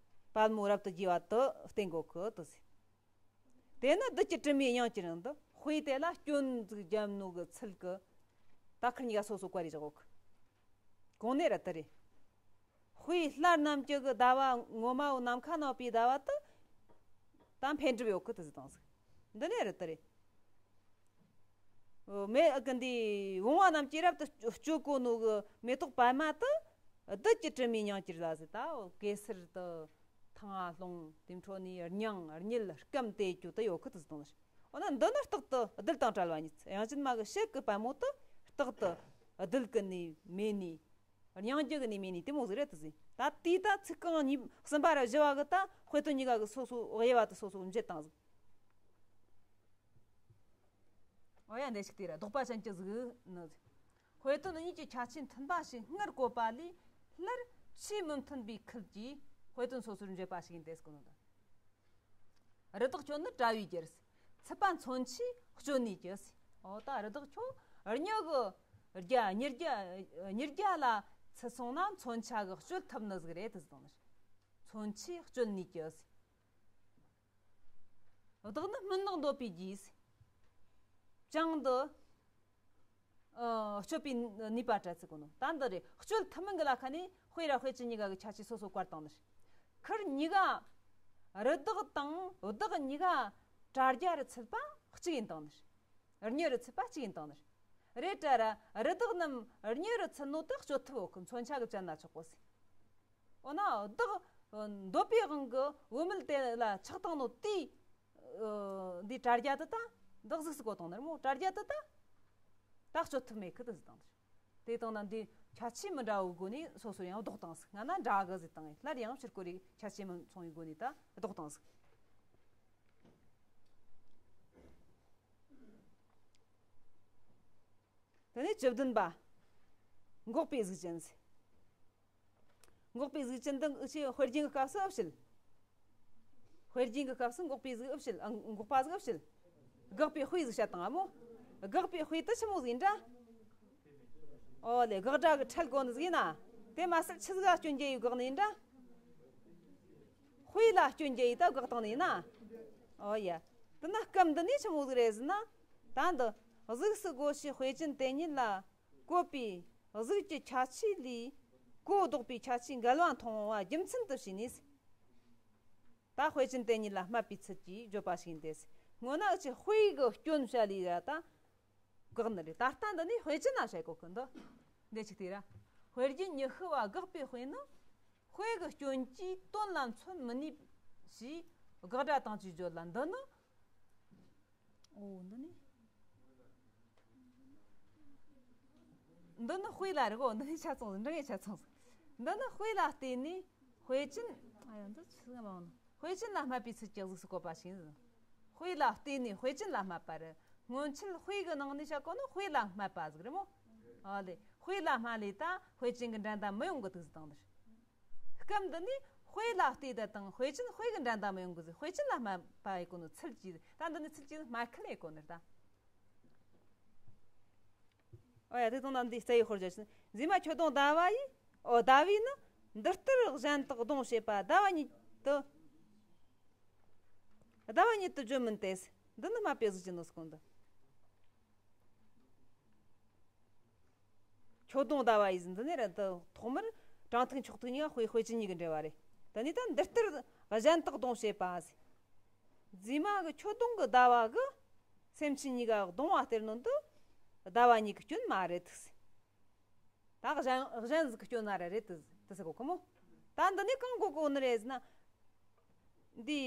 པད་མོ་རབ་ཏུ་དགྱེས་པ་དུ་བསྟན་དགོས་གི་དུ་ཟེར། དེ་ནི་བདུད་ཀྱི་དྲི་མའི་དབྱངས་ཀྱི་རིང་དུ་དཔེ་དེ་ལ་སྐྱོན་ཟིག་བརྒྱབ་ནོ་གི་ཚུལ་གི། ད་ཁིར་གཉིས་ཀ་སོ་སོ་བཀར་རེ་བཞག་གོ་གི། གོང་ནས་ར་དེ་རེད། དཔེ་སླར་རྣམས་ཀྱི་གི་ཟླ་བ་ངོ་མ་བོ་ནམ་མཁའ་ནག་པའི་ཟླ་བ་དུ། ད་འཕེལ་འགྲིབ་ཡོད་གི་དུ་ཟེར་དང་ཟིག་འདི་ནས་ར་དེ་རེད། མེ་གི་འདི་བུང་བ་རྣམས་ཀྱིས་རབ་ཏུ་སྤྱོད་གོ་ནོ་གི་མེ་ཏོག་པད་མ་དུ། བདུད་ཀྱི་དྲི་མའི་མྱང་ཀྱི་ར་ཟེར་ད་གེ་སར་དུ། ཐང་ང་ལྷུང་དེ་འཕྲོ་ནས་རྙིང་རྙིལ་སྐམ་དེ་ཀྱོ་དུ་ཡོད་ཁུ་དུ་དང་། འོ་ན་འདི་ནི་རྟག་ཏུ་རྡུལ་དང་བྲལ་བ་ཉིད། དབྱངས་ཅན་མ་གི་ཞལ་གི་པད་མོ་དུ་རྟག་ཏུ་རྡུལ་གི་ནི་མེ་ནི། རྙིང་རྒྱུ་གི་ནི་མེ་ནི་དེ་མོ་ཟིག་རེད་དུ་ཟིན། ད་དེའི་ད་ཚིག་རྐང་གཉིས་གསུམ་པ་ར་བཞི་བ་གི་ད་དཔེ་དོན་གཉིས་ཀ་གི་སོ་སོ་དབྱེ་བ་དུ་སོ་སོ་འབྱེད་དང་ཟིག་འོ་ཡ་འདི་ཞིག་དེ་ར་ལྡོག་པ་ཅན་གྱི་གཟུགས་ནི། དཔེ་དོན་གཉིས་ཀྱི་ཁྱད་ཆོས་མཐུན་པ་ཞིག་སྔར་བཀོད་པ་ལས་སླར་ཆོས་མི་མཐུན་པའི་ཁུལ་གྱིས་དཔེ་དོན་སོ་སོར་འབྱེད་པ་ཞིག་ཡིན་ཏེ་ཟེར་གོ་ནོ་ད། རི་དྭགས་ཁྱོད་ནི་བྲལ་བའི་རྒྱུ། ཚིག་པ་མཚོན་ཆའི་སྐྱོན་ནུས་ཀྱི། འོ་ད་རི་དྭགས་ཁྱོད་རྙི་གི་རྒྱ་ཉི་རྒྱ་ཉི་རྒྱ་ལ་ཚུད་སོང་ན་མཚོན་ཆ་གི་སྐྱོད་ཐུབ་ནི་ཟིག་རེད་དུ་ཟེར་དང་ནི། མཚོན་ཆའི་སྐྱོན་ནུས་ཀྱི། བདག་ནི་སྨིན་ལོག་འདོད་པའི་རྒྱུས། བྱང་དུ། ཨ། སྤྱོད་པའི་ནུས་པ་བྲལ་ཚུལ་གོ་ནོ། ད་འདི་རེད། སྤྱོད་ཐུབ་མིན་གི་ལ་ཁ་ནས་དཔེ་ར་དཔེ་ཅན་གཉིས་ཀ་གི་ཁྱད་ཆོས་སོ་སོ་བཀར་བཏང་ནི། ཁིར་གཉིས་ཀ་རི་དྭགས་དང་བདག་གཉིས་ཀ་དྲ་རྒྱ་རུ་ཚུད་པ་གཅིག་ཡིན་བཏང་ནི། རྙི་རུ་ཚུད་པ་གཅིག་ཡིན་བཏང་ནི། རེད་དྲ་ར་རི་དྭགས་རྣམས་རྙི་རུ་ཚུད་ནོ་དེ་སྤྱོད་ཐུབ་ཡོད་གི། མཚོན་ཆ་གི་བཅད་ན་ཆོག་གོ་ཟེར། འོ་ན་བདག་འདོད་པའི་དབང་གིས་བུད་མེད་དེ་ལ་ཆགས་བཏང་ནོ་དེའི་འདི་དྲ་རྒྱ་དེ་ད་བདག་གཟུགས་སུ་བཀོད་བཏང་ནི་རེད་མོ། དྲ་རྒྱ་དེ་ད་ད་སྤྱོད་ཐུབ་མེད་ཁུ་དུ་ཟེར་བཏང་ནི་རེད། དེ་དང་ན་འདི་ཁྱད་ཆོས་མི་འདྲ་བའི་སྒོ་ནས་སོ་སོ་ཡང་ལྡོག་བཏང་ཟིག་ང་ན་འདྲ་གི་ཟེར་བཏང་ངས་སླར་ཡང་ཕྱིར་སྐོར་རེ་ཁྱད་ཆོས་མི་མཚུངས་པའི་སྒོ་ནས་ད་ལྡོག་བཏང་ཟིག་དེ་ནས་བཅུ་བདུན་པ། འགོག་པའི་གཟུགས་ཅན་ཟེར། འགོག་པའི་གཟུགས་ཅན་དུ་འུ་ཆོས་དཔེ་རྒྱན་གྱི་སྐབས་སུ་ཨུ་ཕྱིར། དཔེ་རྒྱན་གྱི་སྐབས་སུ་འགོག་པའི་གཟུགས་ཨུ་ཕྱིར། ཨ། འགོག་པ་གཟུགས་ཨུ་ཕྱིར། དགག་པའི་དཔེ་གཟུགས་བཤད་དང་ཨ་མོ། དགག་པའི་དཔེ་དུ་ཆི་མོ་ཟིག་ཡིན་འདྲ། ཨོ་ལེ་དགག་སྒྲ་གི་ཁྲལ་གོ་ནི་ཟིག་ཡིན་ན། དེ་མ་ཟད་ཆི་ཟིག་ག་སྐྱོན་རྒྱག་ཡོད་དགག་ནི་ཡིན་འདྲ། དཔེ་ལ་སྐྱོན་རྒྱག་ཡོད་ད་དགག་བཏང་ནི་ཡིན་ན། ཨོ་ཡ། དེ་ན་སྐབས་འདི་ནས་ཆི་མོ་ཟིག་རེད་ཟེར་ན། ད་འདི་གཟུགས་སུ་བགོ་བྱའི་དཔེ་ཅན་དེ་ཉིད་ལ། བཀོད་པའི་གཟུགས་ཀྱི་ཁྱད་ཆོས་ལས་གོ་ལྡོག་པའི་ཁྱད་ཆོས་འགལ་བ་མཐོང་བ་རྒྱུ་མཚན་དུ་བྱས་ནས། ད་དཔེ་ཅན་དེ་ཉིད་ལ་སྨད་པའི་ཚུལ་གྱིས་བརྗོད་པ་ཞིག་ཡིན་ཏེ། སྔོན་ན་ཨུ་ཆོས་དཔེ་གི་སྐྱོན་བཤད་ལས་ཡ་ད་དགག་ནི་རེད། ད་ལྟ་འདི་ནི་དཔེ་ཅན་ན་བཤད་གོ་གི་འདི། འདི་ཅིག་དེ་ར། དཔེ་རྒྱན་ཉི་ཤུ་བ་དགག་པའི་དཔེ་ནི། དཔེ་གི་སྐྱོན་གྱིས་དོན་ལ་མཚོན་མི་ནུས་ཞེས་དགག་སྒྲ་དང་བཅས་བརྗོད་ལ་འདི་ནི། ཨོ་འདི་ནི། འདི་ནི་དཔེ་ལ་རེད་གོ། འདི་ནི་ཆ་ཚང་ཟིག་འདྲ་ངེས་ཆ་ཚང་ཟིག་འདི་ནི་དཔེ་ལ་བརྟེན་ནས་དཔེ་ཅན། ཨ་ཡ་འདི་ཆི་ཟིག་མ་འོང་ནི། དཔེ་ཅན་ལ་སྨད་པའི་ཚུལ་གྱི་གཟུགས་སུ་བཀོད་པ་ཞིག་ཡིན། དཔེ་ལ་བརྟེན་ནས་དཔེ་ཅན་ལ་སྨད་པ་རེད། སྔོན་ཆད་དཔེ་གི་ནང་ནས་བཤད་གོ་ནི་དཔེ་ལ་སྨད་པ་ཟིག་རེད་མོ། ཨ་ལེ་དཔེ་ལ་སྨད་ལས་ད་དཔེ་ཅན་གྱི་འགྲན་ཟླ་མི་ཡོང་གི་འདུག་ཟེར་དང་འདིར། སྐབས་འདི་ནས་དཔེ་ལ་ལྟོས་དེ་དང་དཔེ་ཅན་དཔེ་གི་འགྲན་ཟླ་མི་ཡོང་གི་ཟེར། དཔེ་ཅན་ལ་སྨད་པ་ཡི་གོ་ནོ་ཚུལ་གྱིས་ད་འདི་ནི་ཚུལ་གྱིས་སྨད་ཁུལ་ཡི་གོ་ནི་ད། ཨོ་ཡ་དེ་དང་ན་འདི་རྩ་ཡི་ཧོར་བརྒྱ་ཕྱིན། མཛེས་མ་ཁྱོད་གདོང་ཟླ་བ་ཡིས། ཨོ་ཟླ་བས་ནི་འདི་ལྟར་གཞན་དག་གདོང་བྱེད་པ་ཟླ་བ་ཉིད་དུ། ཟླ་བ་ཉིད་དུ་བརྗོད་མིན་ཏེ། འདི་ནི་སྨད་པའི་གཟུགས་ཅན་ནོ་སྐོང་འདི། ཁྱོད་གདོང་ཟླ་བ་ཡིས་འདི་ནས་ར་འདི་ཐོག་མར་དྲང་ཐུག་འཁྱོག་ཐུག་གཉིས་ཀ་དཔེ་དཔེ་ཅན་གཉིས་ཀྱི་འབྲེལ་བ་རེད། ད་ནི་ད་འདི་ལྟར་གཞན་དག་གདོང་བྱེད་པ་ཟེར། མཛེས་མ་གི་ཁྱོད་གདོང་གི་ཟླ་བ་གི་སེམས་ཅན་གཉིས་ཀ་གདོང་བ་སྟེར་ནོ་འདི་ཟླ་བ་གཉིས་ཀྱི་སྐྱོན་མ་རེད་ཟེར། ད་གཞན་གཞན་ཟིག་གི་སྐྱོན་ན་ར་རེད་དེ་དེ་ཟེར་གོ་གི་མོ། ད་འདི་ནས་གང་གོ་གོ་ནི་རེད་ཟེར་ན། འདི།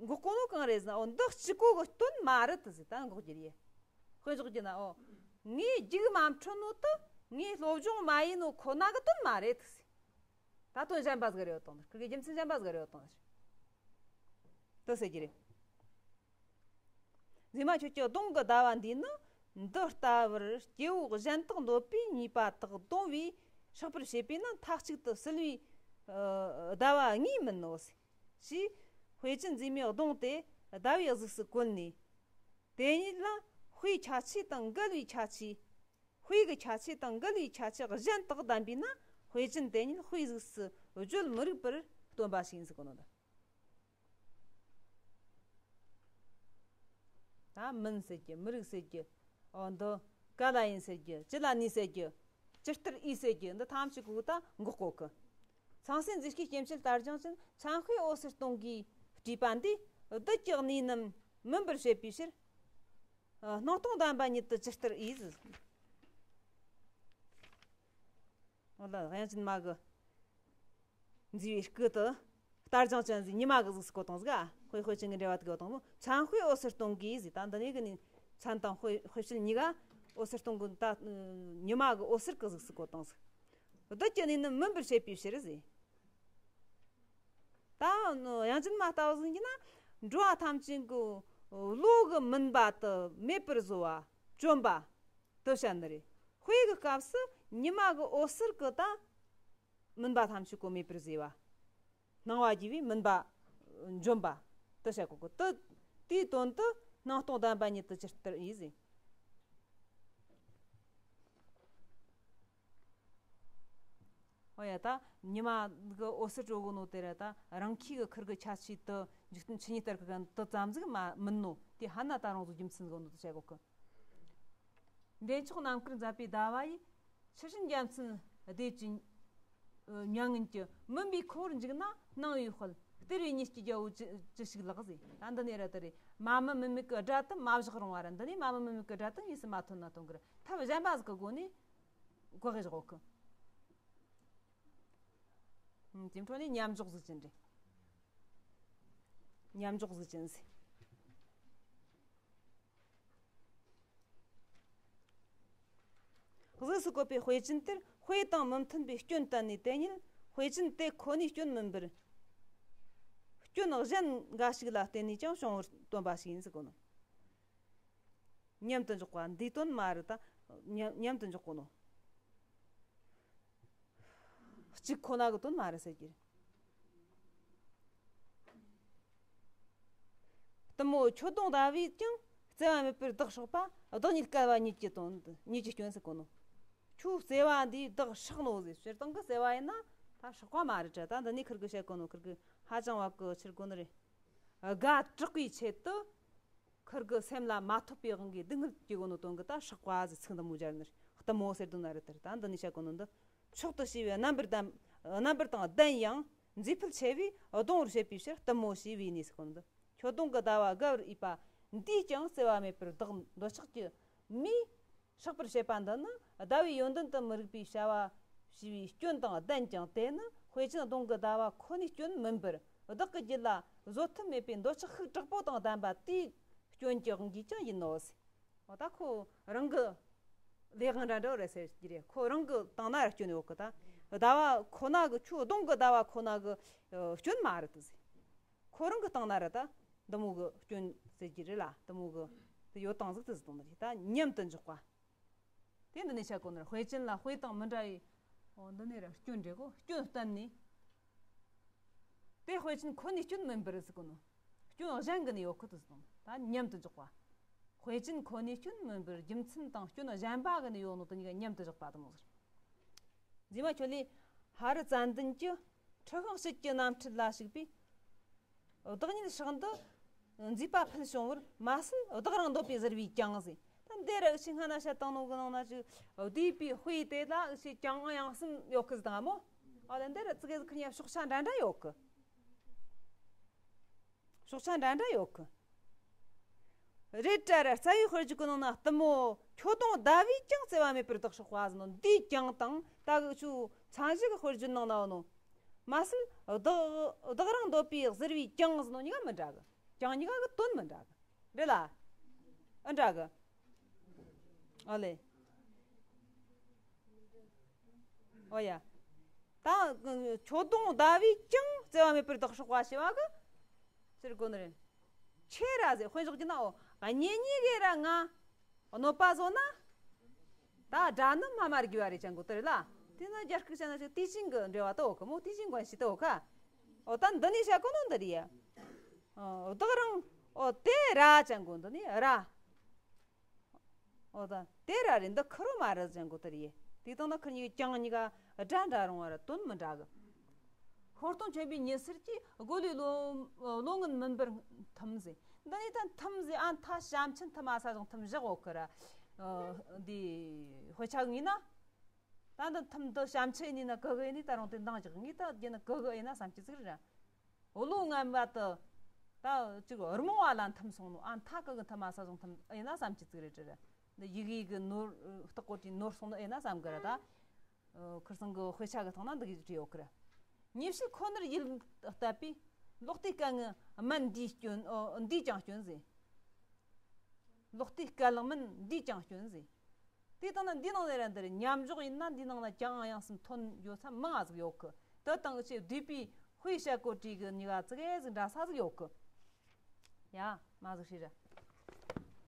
འགོག་གོ་ནོ་གང་རེད་ཟེར་ན། འོ་འདི་གཅིག་པོ་གི་དོན་མ་རེད་དེ་ཟེར། ད་འགོག་རྒྱུ་རེད། དཔེ་འཇོག་རྒྱུ་ན་འོ། ངས་རྒྱུགས་མ་འཕྲོད་ནོ་དེ་ངས་སློབ་སྦྱོང་མ་ཡིན་ནོ་ཁོ་ན་གི་དོན་མ་རེད་དེ་ཟེར། ད་དོན་གཞན་པ་ཟིག་རེད་དང་། ཁིར་གི་རྒྱུ་མཚན་གཞན་པ་ཟིག་རེད་དང་། དེ་ཟེར་རྒྱུ་རེད། མཛེས་མ་ཁྱོད་ཀྱི་གདོང་གི་ཟླ་བ་འདིས་ནི། འདི་ལྟ་བུར་སྐྱེ་བོ་གཞན་དག་འདོད་པའི་ནུས་པ་དག་གདོང་བས་ཆགས་པར་བྱེད་པས་ན་མཐའ་གཅིག་ཏུ་བསིལ་བའི་ཟླ་བ་ངེས་མིན་ནོ། ཞེས་དཔེ་ཅན་མཛེས་མའི་གདོང་དེ་ ཟླ་བའི་གཟུགས་སུ་བཀོད་ནས། དེ་ཉིད་ལ་དཔེའི་ཁྱད་ཆོས་དང་འགལ་བའི་ཁྱད་ཆོས། དཔེ་གི་ཁྱད་ཆོས་དང་འགལ་བའི་ཁྱད་ཆོས་གཞན་དག་ལྡན་པས་ན། དཔེ་ཅན་དེ་ཉིད་དཔེའི་གཟུགས་སུ་བརྗོད་མི་རིགས་པར་སྟོན་པ་ཞིག་ཡིན་ཟེར་གོ་ནོ་ད། ད་མིན་ཟེར་གི། མི་རིགས་ཟེར་གི། འོ་འདི་ག་ལ་ཡིན་ཟེར་གི། ཅི་ལ་ནི་ཟེར་གི། ཇི་ལྟར་ཡིན་ཟེར་གི། འདི་ཐམས་ཅད་གོ་ད་འགོག་གོ་གི། ཚངས་སྲས་མཛེས་སྐུའི་སྐྱེ་མཆེད་ལྟར་སྦྱངས་ཅན། མཚན་དཔེ་འོད་ཟེར་སྟོང་གིས་སྤྲས་པ་འདིས། བདུད་ཀྱི་གནས་རྣམས་མིན་པར་བྱེད་པའི་ཕྱིར། སྣང་སྟོང་ལྡན་པ་ཉིད་དུ་ཇི་ལྟར་ཡིན་ཟེར། འོ་ལ་དབྱངས་ཅན་མ་གི་མཛེས་པའི་སྐུ་དེ་ལྟར་སྦྱངས་ཅན་ཟེར། ཉི་མ་གི་གཟུགས་སུ་བཀོད་བཏང་ཟིག་དཔེ་དཔེ་ཅན་གྱི་འགྲེལ་བ་དེ་གི་བཀོད་བཏང་ནོ། མཚན་དཔེ་འོད་ཟེར་སྟོང་གིས་ཟེར། ད་འདི་ནས་གི་ནི་མཚན་དང་དཔེ་དཔེ་ཕྱིར་གཉིས་ཀ་འོད་ཟེར་སྟོང་གི་ད་ཉི་མ་གི་འོད་ཟེར་གི་གཟུགས་སུ་བཀོད་བཏང་ཟིག་བདུད་ཀྱི་གནས་རྣམས་མིན་པར་བྱེད་པའི་ཕྱིར་ཟེར། ད་དབྱངས་ཅན་མ་ལྟ་བུ་ཟིག་ཡིན་ན། འགྲོ་བ་ཐམས་ཅད་ཀྱི་བློ་གི་མུན་པ་དེ་མེད་པར་བཟོ་བ་བཅོམ་པ་དེ་བཤད་ནི་རེད། དཔེ་གི་སྐབས་སུ་ཉི་མ་གི་འོད་ཟེར་གི་ད་མུན་པ་ཐམས་ཅད་གོ་མེད་པར་བཟོས་པ། སྣང་བ་རྒྱས་པའི་མུན་པ་འཇོམས་པ་དེ་བཤད་གོ་གི། དེ་དེའི་དོན་དུ་སྣང་སྟོང་ལྡན་པ་ཉིད་དུ་ཇི་ལྟར་ཡིན་ཟེར། ཨོ་ཡ། ད་ཉི་མ་གི་འོད་ཟེར་སྤྲོ་གོ་ནོ་དེ་ར། ད་རང་ཁྱི་གི་ཁུར་གི་ཁྱད་ཆོས་དེ་འཇིག་རྟེན་ཆོས་ཉིད་ལྟར་གི་གན་དེ་ཙམ་ཟིག་མ་མིན་ནོ། དེ་ཧ་ན་ད་རང་བཟོ་རྒྱུ་མཚན་གོ་ནོ་དེ་བཤད་གོ་གི། འདྲེན་མཆོག་རྣམ་དཀར་མཛད་པའི་ཟླ་བ་ཡི། ཕྱི་བཞིན་རྒྱལ་མཚན་ལྡེབས་ཀྱི་མྱ་ངན་གྱི། མུན་པའི་ཁོ་བོར་འཇུག་ན་སྣང་བའི་དཔལ། སྟེར་བའི་ཉིད་ཀྱི་རྒྱལ་པོ་ཅི་ཅི་ཞིག་ལགས་ཟེར། ད་འདི་ནས་ར་དེ་རེད། མ་མི་མི་མེད་ཀྱི་སྒྲ་དེ་མ་བཞག་རུང་བ་ར། འདི་ནས་མ་མི་མི་མེད་ཀྱི་སྒྲ་དེ་དངོས་སུ་མ་ཐོན་ན་ཐོན་གི་ར། ཐབས་གཞན་པ་ཟིག་གི་སྒོ་ནས་བཀག་གི་བཞག་གི། ཨང་། དེ་འཕྲོ་ནས་མཉམ་འཇོག་གཟུགས་ཅན་རེད། མཉམ་འཇོག་གཟུགས་ཅན་ཟེར། གཟུགས་སུ་བཀོད་པའི་དཔེ་ཅན་དེར་དཔེ་དང་མི་མཐུན་པའི་སྐྱོན་བསྟན་ནས། དེ་ཉིད་དཔེ་ཅན་དེ་ཁོ་ནའི་སྐྱོན་མིན་པར། སྐྱོན་གཞན་འགའ་ཞིག་ལ་བརྟེན་ནས་ཀྱང་བྱུང་བར་སྟོན་པ་ཞིག་ཡིན་ཟེར་གོ་ནོ། མཉམ་དུ་འཇོག་པ་འདིའི་དོན་མ་རེད་ད། མཉམ་མཉམ་དུ་འཇོག་གོ་ནོ། གཅིག་ཁོ་ན་གི་དོན་མ་རེད་ཟེར་གྱི་རེད། གཏུམ་མོ་ཁྱོད་གདོང་ཟླ་བས་ཀྱང་། བརྩེ་བ་མེད་པར་བདག་སྲེག་པ། བདག་ཉིད་བསྐལ་པ་ཉིད་ཀྱི་དོན། ཉིད་ཀྱི་སྐྱོན་ཟེར་གོ་ནོ། ཁྱོད་བརྩེ་བ་འདིས་བདག་སྲེག་ནོ་ཟེར། སྤྱིར་བཏང་གི་བརྩེ་བ་ཡིན་ན་ད་སྲེག་པ་མ་རེད་དྲ། ད་འདི་ནས་ཁུར་གི་བཤད་གོ་ནོ། ཁུར་གི་ཧ་ཅང་བ་གི་ཕྱིར་གོ་ནི་རེད། དགའ་དྲག་པའི་ཆེད་དུ། ཁུར་གི་སེམས་ལ་མ་ཐོབ་པའི་དབང་གིས་སྡུག་བསྔལ་སྐྱེ་གོ་ནོ་དོན་གི་ད་སྲེག་པ་ཟེར་ཚིག་འདི་མོ་སྦྱར་ནི་རེད། གཏུམ་མོ་ཟེར་དོན་ན་རེད་དེ་རེད། ད་འདི་ནས་བཤད་གོ་ནོ་འདི། མཆོག་ཏུ་བྱས་པའི་རྣམ་པར་ལྡན། རྣམ་པར་དང་ལྡན་ཡང་མཛེས་ཕུལ་ཆེ་བས་གདུང་བར་བྱེད་པའི་ཕྱིར་གཏུམ་མོ་ཞེས་བོས་ནས་ཟེར་གོ་ནོ་འདི། ཁྱོད་གདོང་གི་ཟླ་བ་དགའ་བར་འོས་པ་འདིས་ཀྱང་བརྩེ་བ་མེད་པར་བདག་འདོད་ཆགས་ཀྱི་མིས་སྲེག་པར་བྱེད་པ་འདི་ནི་ཟླ་བའི་ཡོན་ཏན་དུ་མི་རིགས་པའི་བྱ་བ་བྱས་པའི་སྐྱོན་དང་ལྡན་ཀྱང་། དེ་ནི་དཔེ་ཅན་གདོང་གི་ཟླ་བ་ཁོ་ནའི་སྐྱོན་མིན་པར། བདག་གི་རྒྱུད་ལ་བཟོད་ཐབས་མེད་པའི་འདོད་ཆགས་ཤུགས་དྲག་པོ་དང་ལྡན་པ་དེའི་སྐྱོན་གྱི་དབང་གིས་ཀྱང་ཡིན་ནོ་ཟེར། འོ་ད་ཁོ་རང་གི་ལས་དབང་འདྲ་འདྲ་རེད་ཟེར་གྱི་རེད། ཁོ་རང་གི་སྟེང་ན་ར་སྐྱོན་ཡོད་གི། ད་ཟླ་བ་ཁོ་ན་གི། ཁྱོད་གདོང་གི་ཟླ་བ་ཁོ་ན་གི་སྐྱོན་མ་རེད་དེ་ཟེར། ཁོ་རང་གི་སྟེང་ན་ར་ད་འདི་མོ་གི་སྐྱོན་ཟེར་གྱི་རེད་ལ། འདི་མོ་གི་དེ་ཡོད་སྟངས་ཟིག་དེ་ཟེར་དང་ནི་རེད། ད་མཉམ་དུ་འཇོག་པ། དེ་འདི་ནས་བཤད་གོ་ནི་རེད། དཔེ་ཅན་ལ་དཔེ་དང་མི་འདྲ་བའི། འོ་འདི་ནས་ར་སྐྱོན་འདྲེ་གོ། སྐྱོན་བསྟན་ནས། དེ་དཔེ་ཅན་ཁོ་ནའི་སྐྱོན་མིན་པར་ཟེར་གོ་ནོ། སྐྱོན་གཞན་གི་ནི་ཡོད་ཁུ་དུ་ཟེར་དང་། ད་མཉམ་དུ་འཇོག་པ། དཔེ་ཅན་ཁོ་ནའི་སྐྱོན་མིན་པར་རྒྱུ་མཚན་དང་སྐྱོན་གཞན་པ་གི་ནི་ཡོད་ནོ་དེ་གཉིས་ཀ་མཉམ་དུ་བཞག་པ་དང་ཟེར། མཛེས་མ་ཁྱོད་ལས་ཧ་རི་ཙན་དན་གྱི་ཁྲི་ཤིང་དཔྱིད་ཀྱི་རྣམ་འཕྲུལ་ལ་ཞུགས་པའི་བདག་ཉིད་སྲེག་འདི་མཛེས་པ་ཕུལ་བྱུང་བར་མ་ཟད་བདག་རང་འདོད་པའི་གཟིར་བའི་ཀྱང་ཟེར། ད་འདི་ར་ཞིག་སྔ་ན་བཤད་བཏང་ནོ་གི་ནང་ན་ཅིག་བསྡུས་པའི་དཔེ་དེ་ལ་ཞིག་ཀྱང་ཡང་གསུམ་ཡོད་ཁུ་ཟེར་དང་མོ། ཨ་ལ་འདི་ར་ཙི་གེ་ཟིག་ཁུར་ཡང་ཕྱོགས་ཆ་འདྲ་འདྲ་ཡོད་ཁུ། ཕྱོགས་ཆ་འདྲ་འདྲ་ཡོད་གི། རེད་དྲ་ར། རྩ་བའི་དཔེར་བརྗོད་ཀྱི་ནང་ན་གཏུམ་མོ་ཁྱོད་གདོང་ཟླ་བས་ཀྱང་བརྩེ་བ་མེད་པར་བདག་སྲེག་པ་ཟེར་ནོ། འདིའི་ཀྱང་དང་ད་གི་ཆུ་མཚན་གཞི་གི་དཔེར་བརྗོད་ནང་ན་ཡོད་ནོ། མ་ཟད་བདག་བདག་རང་འདོད་པའི་གཟིར་བའི་ཀྱང་ཟེར་ནོ་གཉིས་ཀ་མི་འདྲ་གི། ཀྱང་གཉིས་ཀ་གི་དོན་མི་འདྲ་གི། རེད་ལ། ཨ་འདྲ་གི། ཨོ་ལེ། ཨོ་ཡ། ད་ཁྱོད་གདོང་ཟླ་བས་ཀྱང་བརྩེ་བ་མེད་པར་བདག་སྲེག་པ་ཞེས་པ་གི་ཟེར་གོ་ནི་རེད། ཁྱེད་ར་ཟེར་དཔེ་འཇོག་རྒྱུ་ན། འོ་གཉེན་ཉེ་གི་ར་ང་གནོད་པ་བཟོ་ན། ད་དགྲ་ནི་སྨྲ་མ་དགོས་པ་རེད་ཅང་གོ་དེ་རེད་ལ། དེ་ན་རྒྱ་སྐད་བྱས་ན་ཅིག་དེ་བཞིན་གི་འབྲེལ་བ་དེ་འོ་གི་མོ། དེ་བཞིན་མགོན་ཞིག་དེ་འོ་ཁ། འོ་ད་འདི་ནས་བཤད་གོ་ནོ་འདི་རེད་ཡ། ཨ་བདག་རང་ ཨོ་དེ་ར་ཅན་གོ་འདི་ནི་ར། ཨོ་ད་དེ་ར་རེད། འདི་ཁུ་རུ་མ་ར་ཅན་གོ་དེ་རེད། དེ་དང་ན་ཁུ་གཉིས་ཀྱང་གཉིས་ཀ་སྒྲ་འདྲ་རུང་བ་ར་དོན་མི་འདྲ་གི། ཤོར་སྟོང་ཆེན་པོའི་ཉི་ཟེར་གྱིས་སྒོ་ལས་ལོ་ལོ་ངན་མིན་པར་ཐིམ་ཟེར། འདི་ནི་ད་ཐིམ་ཟེར། ཨ་མཐའ་བྱམས་ཆེན་ཐིམ། ཨ་ས་ཟུང་ཐིམ་བཞག་འོག་གི་ར། འདི་དཔེ་ཆ་ངོས་ན། ད་འདི་ཐིམ་འདི་བྱམས་ཆེན་ཡིན་ན་གི་གི་ཡིན་ནི་ད་རུང་དེ་འདང་རྒྱག་ངེས། ད་རྒྱུ་ནི་གི་གི་ཡིན་ན་བསམ་གྱི་ཟིག་རེད། འོ་ལོ་ངན་པ་དུ་ད་ཅིག་རྨོངས་བ་ལ་ཐིམ་སོང་ནོ། ཨ་མཐའ་གི་གི་ཐིམ། ཨ་ས་ཟུང་ཐིམ་ཡིན་ན་བསམ་གྱི་ཟིག་རེད་དྲི་ར། འདི་ཡི་གེ་གི་ནོར་རྟགས་གོ་དྲི་ནོར་སོང་ནོ་ཡིན་ན་བསམ་གི་ར། ད་ཁིར་སང་གི་དཔེ་ཆ་གི་ཐང་ན་འདི་གི་བྲིས་ཡོད་གི་ར། ཉེས་བྱས་ཁོ་ནར་ཡིད་བཏབ་པས། ལོག་ལྟའི་སྐལ་ངན་སྨན་འདིས་སྐྱོན། འདིས་ཀྱང་སྐྱོན་ཟེར། ལོག་ལྟའི་སྐལ་བླངས་སྨན་འདིས་ཀྱང་སྐྱོན་ཟེར། དེ་དང་ན་འདི་ནང་ནས་ར་འདིར་མཉམ་འཇོག་ཡིན་ན་འདི་ནང་ལ་ཀྱང་ཡང་སེམས་ཐོན་ཡོད་ས་མང་ང་ཟིག་ཡོད་གི། དེ་དང་ཨུ་ཆེ་བསྡུས་པའི་དཔེ་བྱ་གོ་དྲིས་གི་གཉིས་ཀ་ཙི་གེ་ཟིག་འདྲ་ས་ཟིག་ཡོད་གི། ཡ་མ་ཟིག་ཤེས་ར།